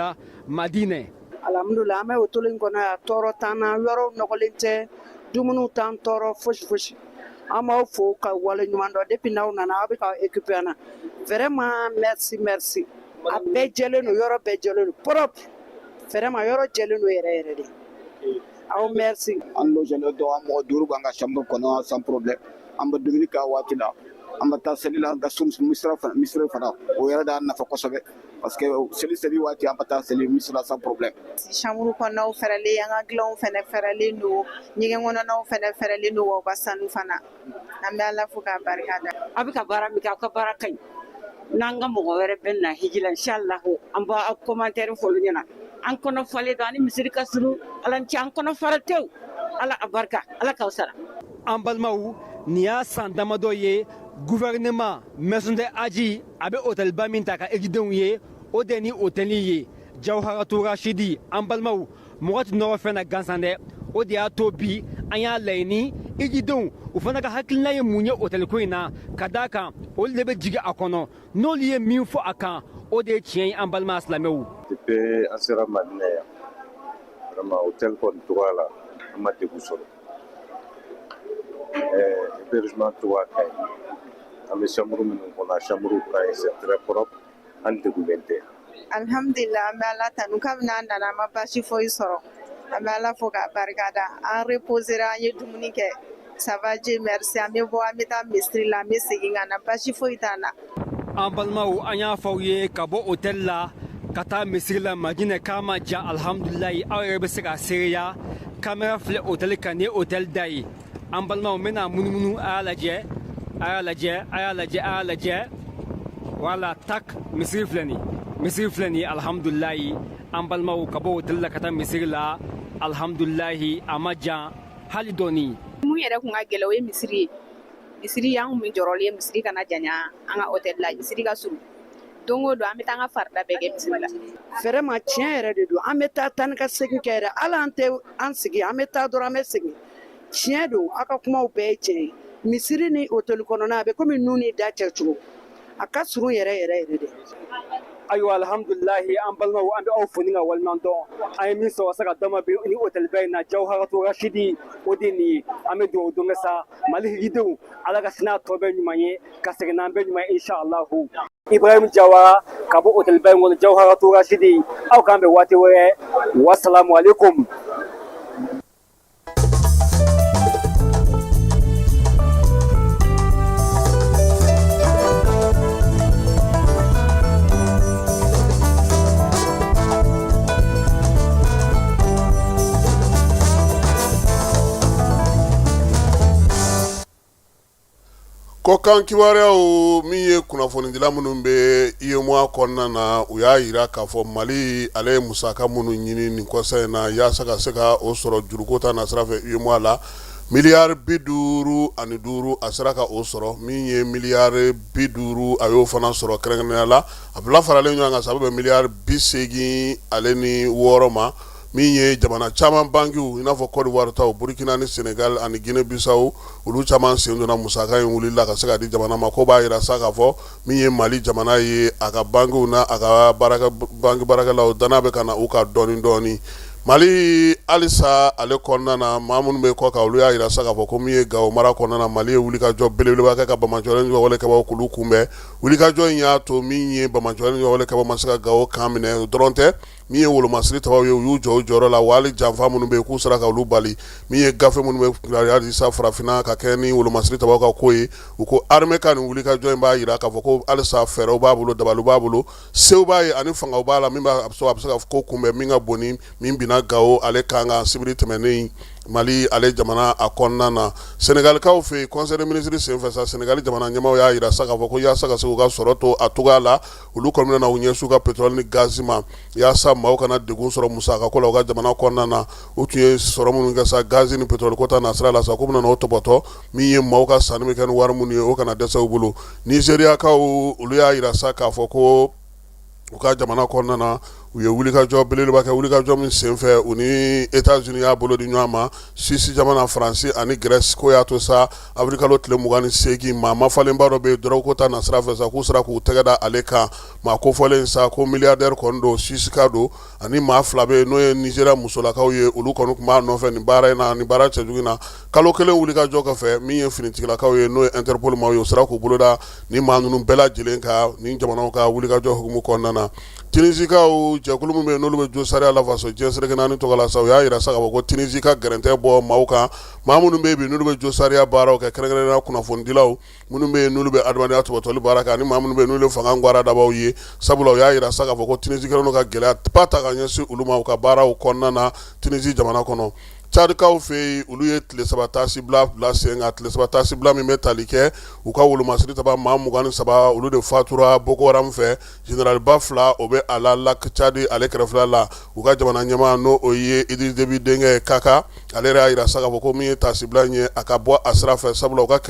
Madinɛ. Alhamdulila, an bɛ hôtel in kɔnɔ yan, tɔɔrɔ t'an na, yɔrɔw nɔgɔlen tɛ, dumuniw t'an tɔɔrɔ fosi fosi. An b'aw fo ka wale ɲuman dɔn depuis n'aw nana aw bɛ ka occuper an na vraiment merci merci. A bɛɛ jɛlen don, yɔrɔ bɛɛ jɛlen don propre, vraiment yɔrɔ jɛlen don yɛrɛ yɛrɛ de. Aw merci. An logelen don, an mɔgɔ duuru b'an ka chambre kɔnɔ sans problème. An bɛ dumuni kɛ a waati la, an bɛ taa seli la an ka misiri fana, o yɛrɛ de y'an nafa kosɛbɛ parce que seli seli waati an bɛ taa seli misiri la sans problème. Chambre kɔnɔnaw fɛrɛlen, an ka dilanw fɛnɛ fɛrɛlen don, ɲɛgɛn kɔnɔnaw fɛnɛ fɛrɛlen don, wa u ka sanu fana. An bɛ Ala fo k'a barika da. Aw bɛ ka baara min kɛ, aw ka baara ka ɲi. N'an ka mɔgɔ wɛrɛ bɛ na hiji la, inchallahu an b'aw commentaire fɔ olu ɲɛna. An kɔnɔ falen don, an ni misiri ka surun, Ala ni ce, an kɔnɔ fara tewu. Ala a barika, Ala k'aw sara. An balimaw, nin y'a san damadɔ ye gouvernement Maison de Hadji a bɛ hôtelba min ta ka hijidenw ye, o de ni hôtel ye Jawharatu Rashidi. An balimaw, mɔgɔ tɛ nɔrɔ fɛn na gansan dɛ. O de y'a to bi an y'a laɲini hijidenw u fana ka hakilina ye mun ye hôtel ko in na, ka d'a kan olu de bɛ jigin a kɔnɔ, n'olu ye min fɔ a kan o de ye tiɲɛ ye. An balima silamɛw, depuis an sera Madinɛ yan, vraiment hôtel kɔni cogoya la, an ma degun sɔrɔ. Hébergement cogoya ka ɲi. An bɛ chambre minnu kɔnɔ, a chambre ka ɲi, c'est très propre, an degunnen tɛ. Alhamdulillah, an bɛ Ala tanu. Kabini an nana, an ma baasi foyi sɔrɔ. An bɛ Ala fo k'a barika da. An reposera, an ye dumuni kɛ, ça va, Dieu merci. An bɛ bɔ, an bɛ taa misiri la, an bɛ segin ka na, baasi foyi t'an na. An balimaw, an y'a fɔ aw ye ka bɔ hôtel la ka taa misiri la Madinɛ k'a ma ja. Alhamdulilayi, aw yɛrɛ bɛ se k'a seereya. Kamera filɛ hôtel kan, nin ye hôtel da ye. An balimaw, n bɛna munumunu, a y'a lajɛ, a y'a lajɛ, a y'a lajɛ, a y'a lajɛ. Wala tak, misiri filɛ nin, misiri filɛ nin. Alhamdulilayi, an balimaw, ka bɔ hôtel la ka taa misiri la, alhamdulilayi, a ma jan hali dɔɔni. Mun yɛrɛ kun ka gɛlɛn, o ye misiri ye. Misiri, an kun bɛ jɔrɔlen ye misiri kana janya an ka hôtel la, misiri ka surun. Don o don an bɛ taa an ka farida bɛɛ kɛ misiri la. Vraiment, tiɲɛ yɛrɛ de don. An bɛ taa taa ni ka segin kɛ yɛrɛ, hali an tɛ an sigi, an bɛ taa dɔrɔn, an bɛ segin. Tiɲɛ don, aw ka kumaw bɛɛ ye tiɲɛ ye. Misiri ni hôtel kɔnɔna, a bɛ komi nun ni da cɛ cogo, a ka surun yɛrɛ yɛrɛ yɛrɛ de. Ayiwa, alhamdulilahi, an balimaw, an bɛ aw fo ni ka waleɲuman dɔn. An ye min sɔrɔ sa ka dama bi ni hôtelba in na, Jawharatu Rashidi, o de nin ye. An bɛ dugawu don kɛ sa, Mali hijidenw, Ala ka sini a tɔ bɛɛ ɲuman ye, ka segin n'an bɛɛ ɲuman ye, inshallahu. Ibrahim Jawara ka bɔ hôtelba in kɔnɔ, Jawharatu Rashidi. Aw k'an bɛn waati wɛrɛ. Wasalamu alaikum. Kɔkan kibaruyaw, min ye kunnafonidila minnu bɛ UEMOA kɔnɔna na, u y'a jira k'a fɔ Mali ale ye musaka minnu ɲini nin kɔsa in na yaasa ka se ka o sɔrɔ juruko ta nasira fɛ UEMOA la, miliyari 55, a sera ka o sɔrɔ. Min ye miliyari 50, a y'o fana sɔrɔ. Kɛrɛnkɛrɛnnenya la, a fila faralen ɲɔgɔn kan sa, a bɛ bɛn miliyari 86 ma. Min ye jamana caman bankiw, i n'a fɔ Côte d'Ivoire taw, Burkina ni Sénégal ani Guinée Bissau, olu caman sen donna musaka in wulili la ka se ka di jamana ma. Ko b'a jira sa k'a fɔ min ye Mali jamana ye, a ka bankiw n'a a ka banki baarakɛlaw danaya bɛ ka na u kan dɔɔni dɔɔni. Mali halisa ale kɔnɔna na, maa minnu bɛ kɔ kan, olu y'a jira sa k'a fɔ ko min ye Gawo mara kɔnɔna na, Mali ye wulikajɔ belebeleba kɛ ka banbaanciwale wale kɛbaaw k'olu kunbɛn. Wulikajɔ in y'a to min ye banbaanciwale wale kɛbaaw ma se ka Gawo kan minɛ. O dɔrɔn tɛ. Min ye wolomasiri tabaw ye, u y'u jɔ u jɔyɔrɔ la, wa hali janfa minnu bɛ yen, k'u sera ka olu bali. Min ye gafe minnu bɛ kibaruya di sa farafinna ka kɛ ni wolomasiri tabaw ka ko ye, u ko armée ka nin wulikajɔ in b'a jira k'a fɔ ko halisa fɛɛrɛw b'a bolo, dabaliw b'a bolo, sew b'a ye ani fangaw b'a la min b'a a bɛ se ka ko kunbɛn min ka bon ni min binna Gawo ale kan kan sibiri tɛmɛnen Mali ale jamana a kɔnɔna na. Senegalikaw fɛ yen, conseil des ministres senfɛ sa, Senegali jamana ɲɛmaaw y'a jira sa k'a fɔ ko yaasa ka se k'u ka sɔrɔ to a cogoya la, olu kɔni bɛna u ɲɛsin u ka pétrole ni gaz ma yaasa maaw kana degun sɔrɔ musakako la u ka jamana kɔnɔna na. U tun ye sɔrɔ minnu kɛ sa gaz ni pétrole ko ta nasira la sa, k'u bɛna o tɔpɔtɔ. Min ye maaw ka sanni bɛ kɛ ni wari minnu ye, o kana dɛsɛ u bolo. Nizeriyakaw, olu y'a jira sa k'a fɔ ko u ka jamana kɔnɔna na, u ye wulikajɔ belebeleba kɛ, wulikajɔ min senfɛ u ni États-Unis y'a bolo di ɲɔgɔn ma, Suisse jamana, Faransi ani Grèce. Ko y'a to sa avril kalo tile 28, maa mafalenba dɔ bɛ yen drogue ko ta nasira fɛ sa, k'u sera k'u tɛgɛ da ale kan. Maa kofɔlen sa ko milliardaire kɔni don, Suisse ka don, ani maa fila bɛ yen n'o ye Nizeriya musolakaw ye, olu kɔni tun b'a nɔfɛ nin baara in na, nin baara cɛjugu in na. Kalo kelen wulikajɔ kɔfɛ, min ye finitigilakaw ye, n'o ye Interpol maaw ye, u sera k'u bolo da ni maa ninnu bɛɛ lajɛlen kan nin jamanaw ka wulikajɔ hukumu kɔnɔna na. Tunisikaw jɛkulu min bɛ yen n'olu bɛ jo sariya lafaso diɲɛ seleke naani tɔgɔ la sa, u y'a jira sa k'a fɔ ko Tunisi ka gɛrɛntɛ bɔ maaw kan, maa minnu bɛ yen bi n'olu bɛ jo sariya baaraw kɛ, kɛrɛnkɛrɛnnenya kunnafonidilaw minnu bɛ yen n'olu bɛ adamadenya tɔpɔtɔli baara kɛ, ani maa minnu bɛ yen n'olu ye fanga gwaradabaw ye. Sabula u y'a jira sa k'a fɔ ko Tunisi kɛlen don ka gɛlɛyaba ta ka ɲɛsin olu ma u ka baaraw kɔnɔna na Tunisi jamana kɔnɔ. Cadikaw fɛ yen, olu ye tile saba taasibila bila sen kan, tile saba taasibila min bɛ tali kɛ u ka wolomasiri taba maa 23, olu de fatura Boko Haram fɛ. Généralba fila o bɛ a la Lac Tchad ale kɛrɛfɛla la. U ka jamana ɲɛmaa, n'o o ye Idriss Déby denkɛ Kaka, ale yɛrɛ y'a jira sa k'a fɔ ko min ye taasibila in ye, a ka bɔ a sira fɛ, sabula u ka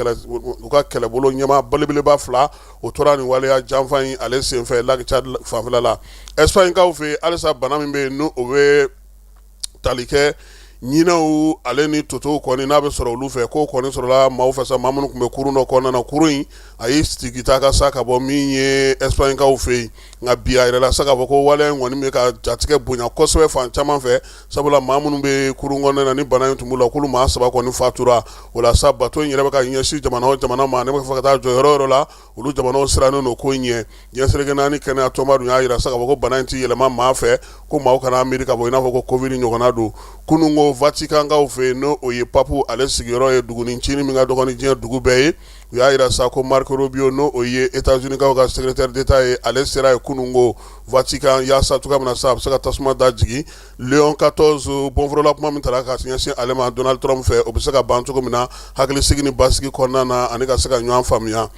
kɛlɛbolo ɲɛmaa belebeleba fila o tora nin waleya janfa in ale senfɛ Lac Tchad fanfɛla la. Espagnekaw fɛ yen, halisa bana min bɛ yen n'o o bɛ tali kɛ ɲinɛw ale ni totow kɔni n'a bɛ sɔrɔ olu fɛ, k'o kɔni sɔrɔla maaw fɛ sa, maa minnu tun bɛ kurun dɔ kɔnɔna na. Kurun in a y'i sigi ta ka sa ka bɔ min ye Espagnekaw fɛ yen, nka bi a yirala sa k'a fɔ ko waleya in kɔni bɛ ka jatigɛ bonya kosɛbɛ fan caman fɛ, sabula maa minnu bɛ kurun kɔnɔna na ni bana in tun b'u la, k'olu maa saba kɔni fatura o la sa. Bato in yɛrɛ bɛ ka ɲɛsin jamana o jamana ma, ne bɛ fɛ ka taa jɔ yɔrɔ o yɔrɔ la, olu jamanaw sirannen don ko in ɲɛ. Diɲɛ seleke naani kɛnɛya tɔnba dun y'a jira sa k'a fɔ ko bana in tɛ yɛlɛma maa fɛ, ko maaw kana miiri k'a fɔ i n'a fɔ ko Covid ɲɔgɔnna don. Kunun ko Vaticankaw fɛ yen, n'o ye papu ale sigiyɔrɔ ye, dugunin ncinin min ka dɔgɔ ni diɲɛ dugu bɛɛ ye, u y'a jira sa ko Marco Rubio, n'o o ye États-Unis-kaw ka secrétaire d'État ye, ale sera yen kunun ko Vatican yaasa cogoya min na sa a bɛ se ka tasuma da jigin Léon 14 bɔnforola kuma min taara ka ɲɛsin ale ma Donald Trump fɛ, o bɛ se ka ban cogo min na hakilisigi ni basigi kɔnɔna na, ani ka se ka ɲɔgɔn faamuya.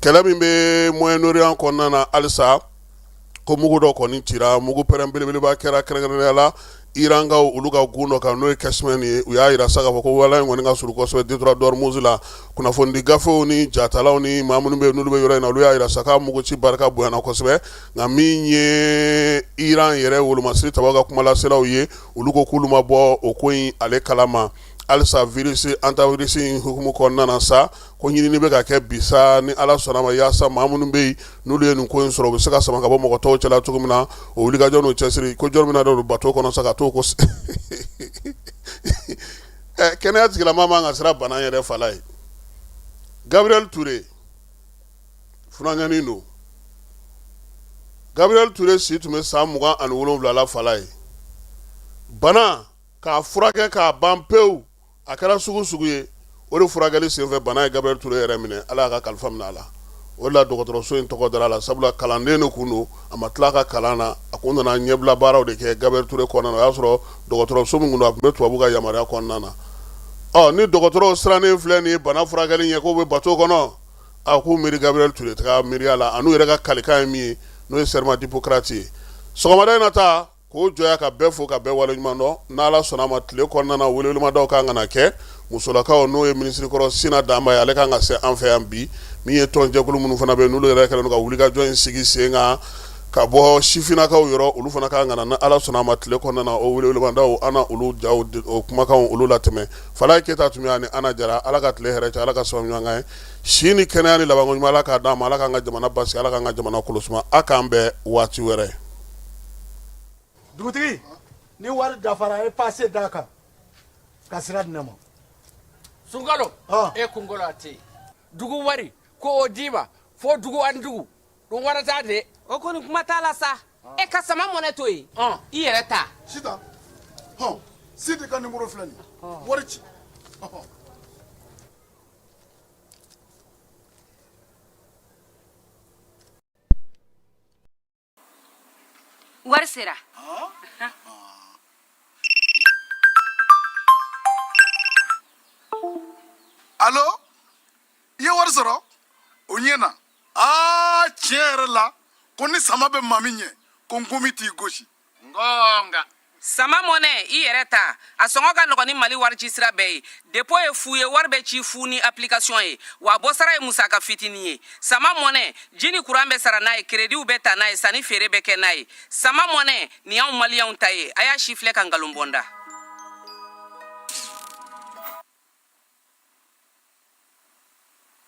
Kɛlɛ min bɛ Moyen-Orient kɔnɔna na halisa, ko mugu dɔ kɔni cira, mugu pɛrɛn belebeleba kɛra, kɛrɛnkɛrɛnnenya la Irankaw olu ka gun dɔ kan, n'o ye Qeshm ye. U y'a jira sa k'a fɔ ko waleya in kɔni ka surun kosɛbɛ détroit d'Ormuz la. Kunnafonidi gafew ni jatalaw ni maa minnu bɛ yen n'olu bɛ yɔrɔ in na, olu y'a jira sa k'a mugu ci barika bonyana kosɛbɛ. Nka min ye Iran yɛrɛ wolomasiri tabaw ka kumalaselaw ye, olu ko k'olu ma bɔ o ko in ale kalama. Halisa virus hantavirus in hukumu kɔnɔna na sa, ko ɲinini bɛ ka kɛ bi sa, ni Ala sɔnna ma, yaasa maa minnu bɛ yen n'olu ye nin ko in sɔrɔ, u bɛ se ka sama ka bɔ mɔgɔ tɔw cɛla cogo min na. O wulikajɔ n'o cɛsiri ko jɔn bɛna don bato kɔnɔ sa ka t'o ko kɛnɛya tigilamaa man ka siran bana yɛrɛ fala ye. Gabriel Touré funankɛnin don. Gabriel Touré si tun bɛ san 27 la fala ye. Bana k'a furakɛ k'a ban pewu, a kɛra sugu sugu ye, o de furakɛli senfɛ bana ye Gabriel Touré yɛrɛ minɛ. Ala y'a ka kalifa minɛ a la. O de la dɔgɔtɔrɔso in tɔgɔ dara a la, sabula kalanden de kun don, a ma tila a ka kalan na, a kun nana ɲɛbila baaraw de kɛ Gabriel Touré kɔnɔna na. O y'a sɔrɔ dɔgɔtɔrɔso min kun don, a tun bɛ tubabu ka yamaruya kɔnɔna na. Ɔ ni dɔgɔtɔrɔw sirannen filɛ nin ye bana furakɛli ɲɛ, k'o bɛ bato kɔnɔ, a k'u miiri Gabriel Touré taga miiriya la, an'u yɛrɛ ka kalikan ye min ye, n'o ye serment d'Hippocrate ye. Sɔgɔmada in na ta k'o jɔya ka bɛɛ fo ka bɛɛ waleɲuman dɔn. N'Ala sɔnna a ma, tile kɔnɔna na welewelemadaw kan ka na kɛ musolakaw, n'o ye minisiri kɔrɔ Sina Danba ye, ale kan ka se an fɛ yan bi. Min ye tɔnjɛkulu minnu fana bɛ yen n'olu yɛrɛ kɛlen don ka wulikajɔ in sigi sen kan ka bɔ sifinnakaw yɔrɔ, olu fana kan ka na n'Ala sɔnna a ma tile kɔnɔna na. O welewelemadaw, an na olu jaw, o kumakanw, olu latɛmɛ. Falaye Keyita tun bɛ yan ni Ana Jara. Ala ka tile hɛrɛ cɛ, Ala ka sababu ɲuman k'an ye, si ni kɛnɛya ni labanko ɲuman Ala k'a d'an ma, Ala k'an ka jamana basigi, Ala k'an ka jamana kolosuma. A k'an bɛn waati wɛrɛ. Dugutigi, ni wari dafara, e pase d'a kan ka sira di ne ma. Sunkalo, e kunkolo a tɛ yen. Dugu wari ko o d'i ma fo dugu ani dugu, ɗum warata de. O kɔni, kuma t'a la sa. E ka sama mɔnɛ to yen, i yɛrɛ ta. Sitan, hɔn, Sidi ka nimoro filɛ nin ye, wari ci. Wari sera. Alo, i ye wari sɔrɔ? O ɲɛna. Aa, tiɲɛ yɛrɛ la, ko ni sama bɛ maa min ɲɛ, ko nkomi t'i gosi. Ngonga. Sama mɔnɛ, i yɛrɛ ta. A sɔngɔ ka nɔgɔn ni Mali warici sira bɛɛ ye. Dépôt ye fu ye, wari bɛ ci fu ni application ye. Wa bɔsara ye musaka fitinin ye. Sama mɔnɛ, ji ni kuran bɛ sara n'a ye, créditw bɛ ta n'a ye, sanni feere bɛ kɛ n'a ye. Sama mɔnɛ, nin y'anw maliyɛnw ta ye. A y'a sifilɛ ka nkalon bɔ n da.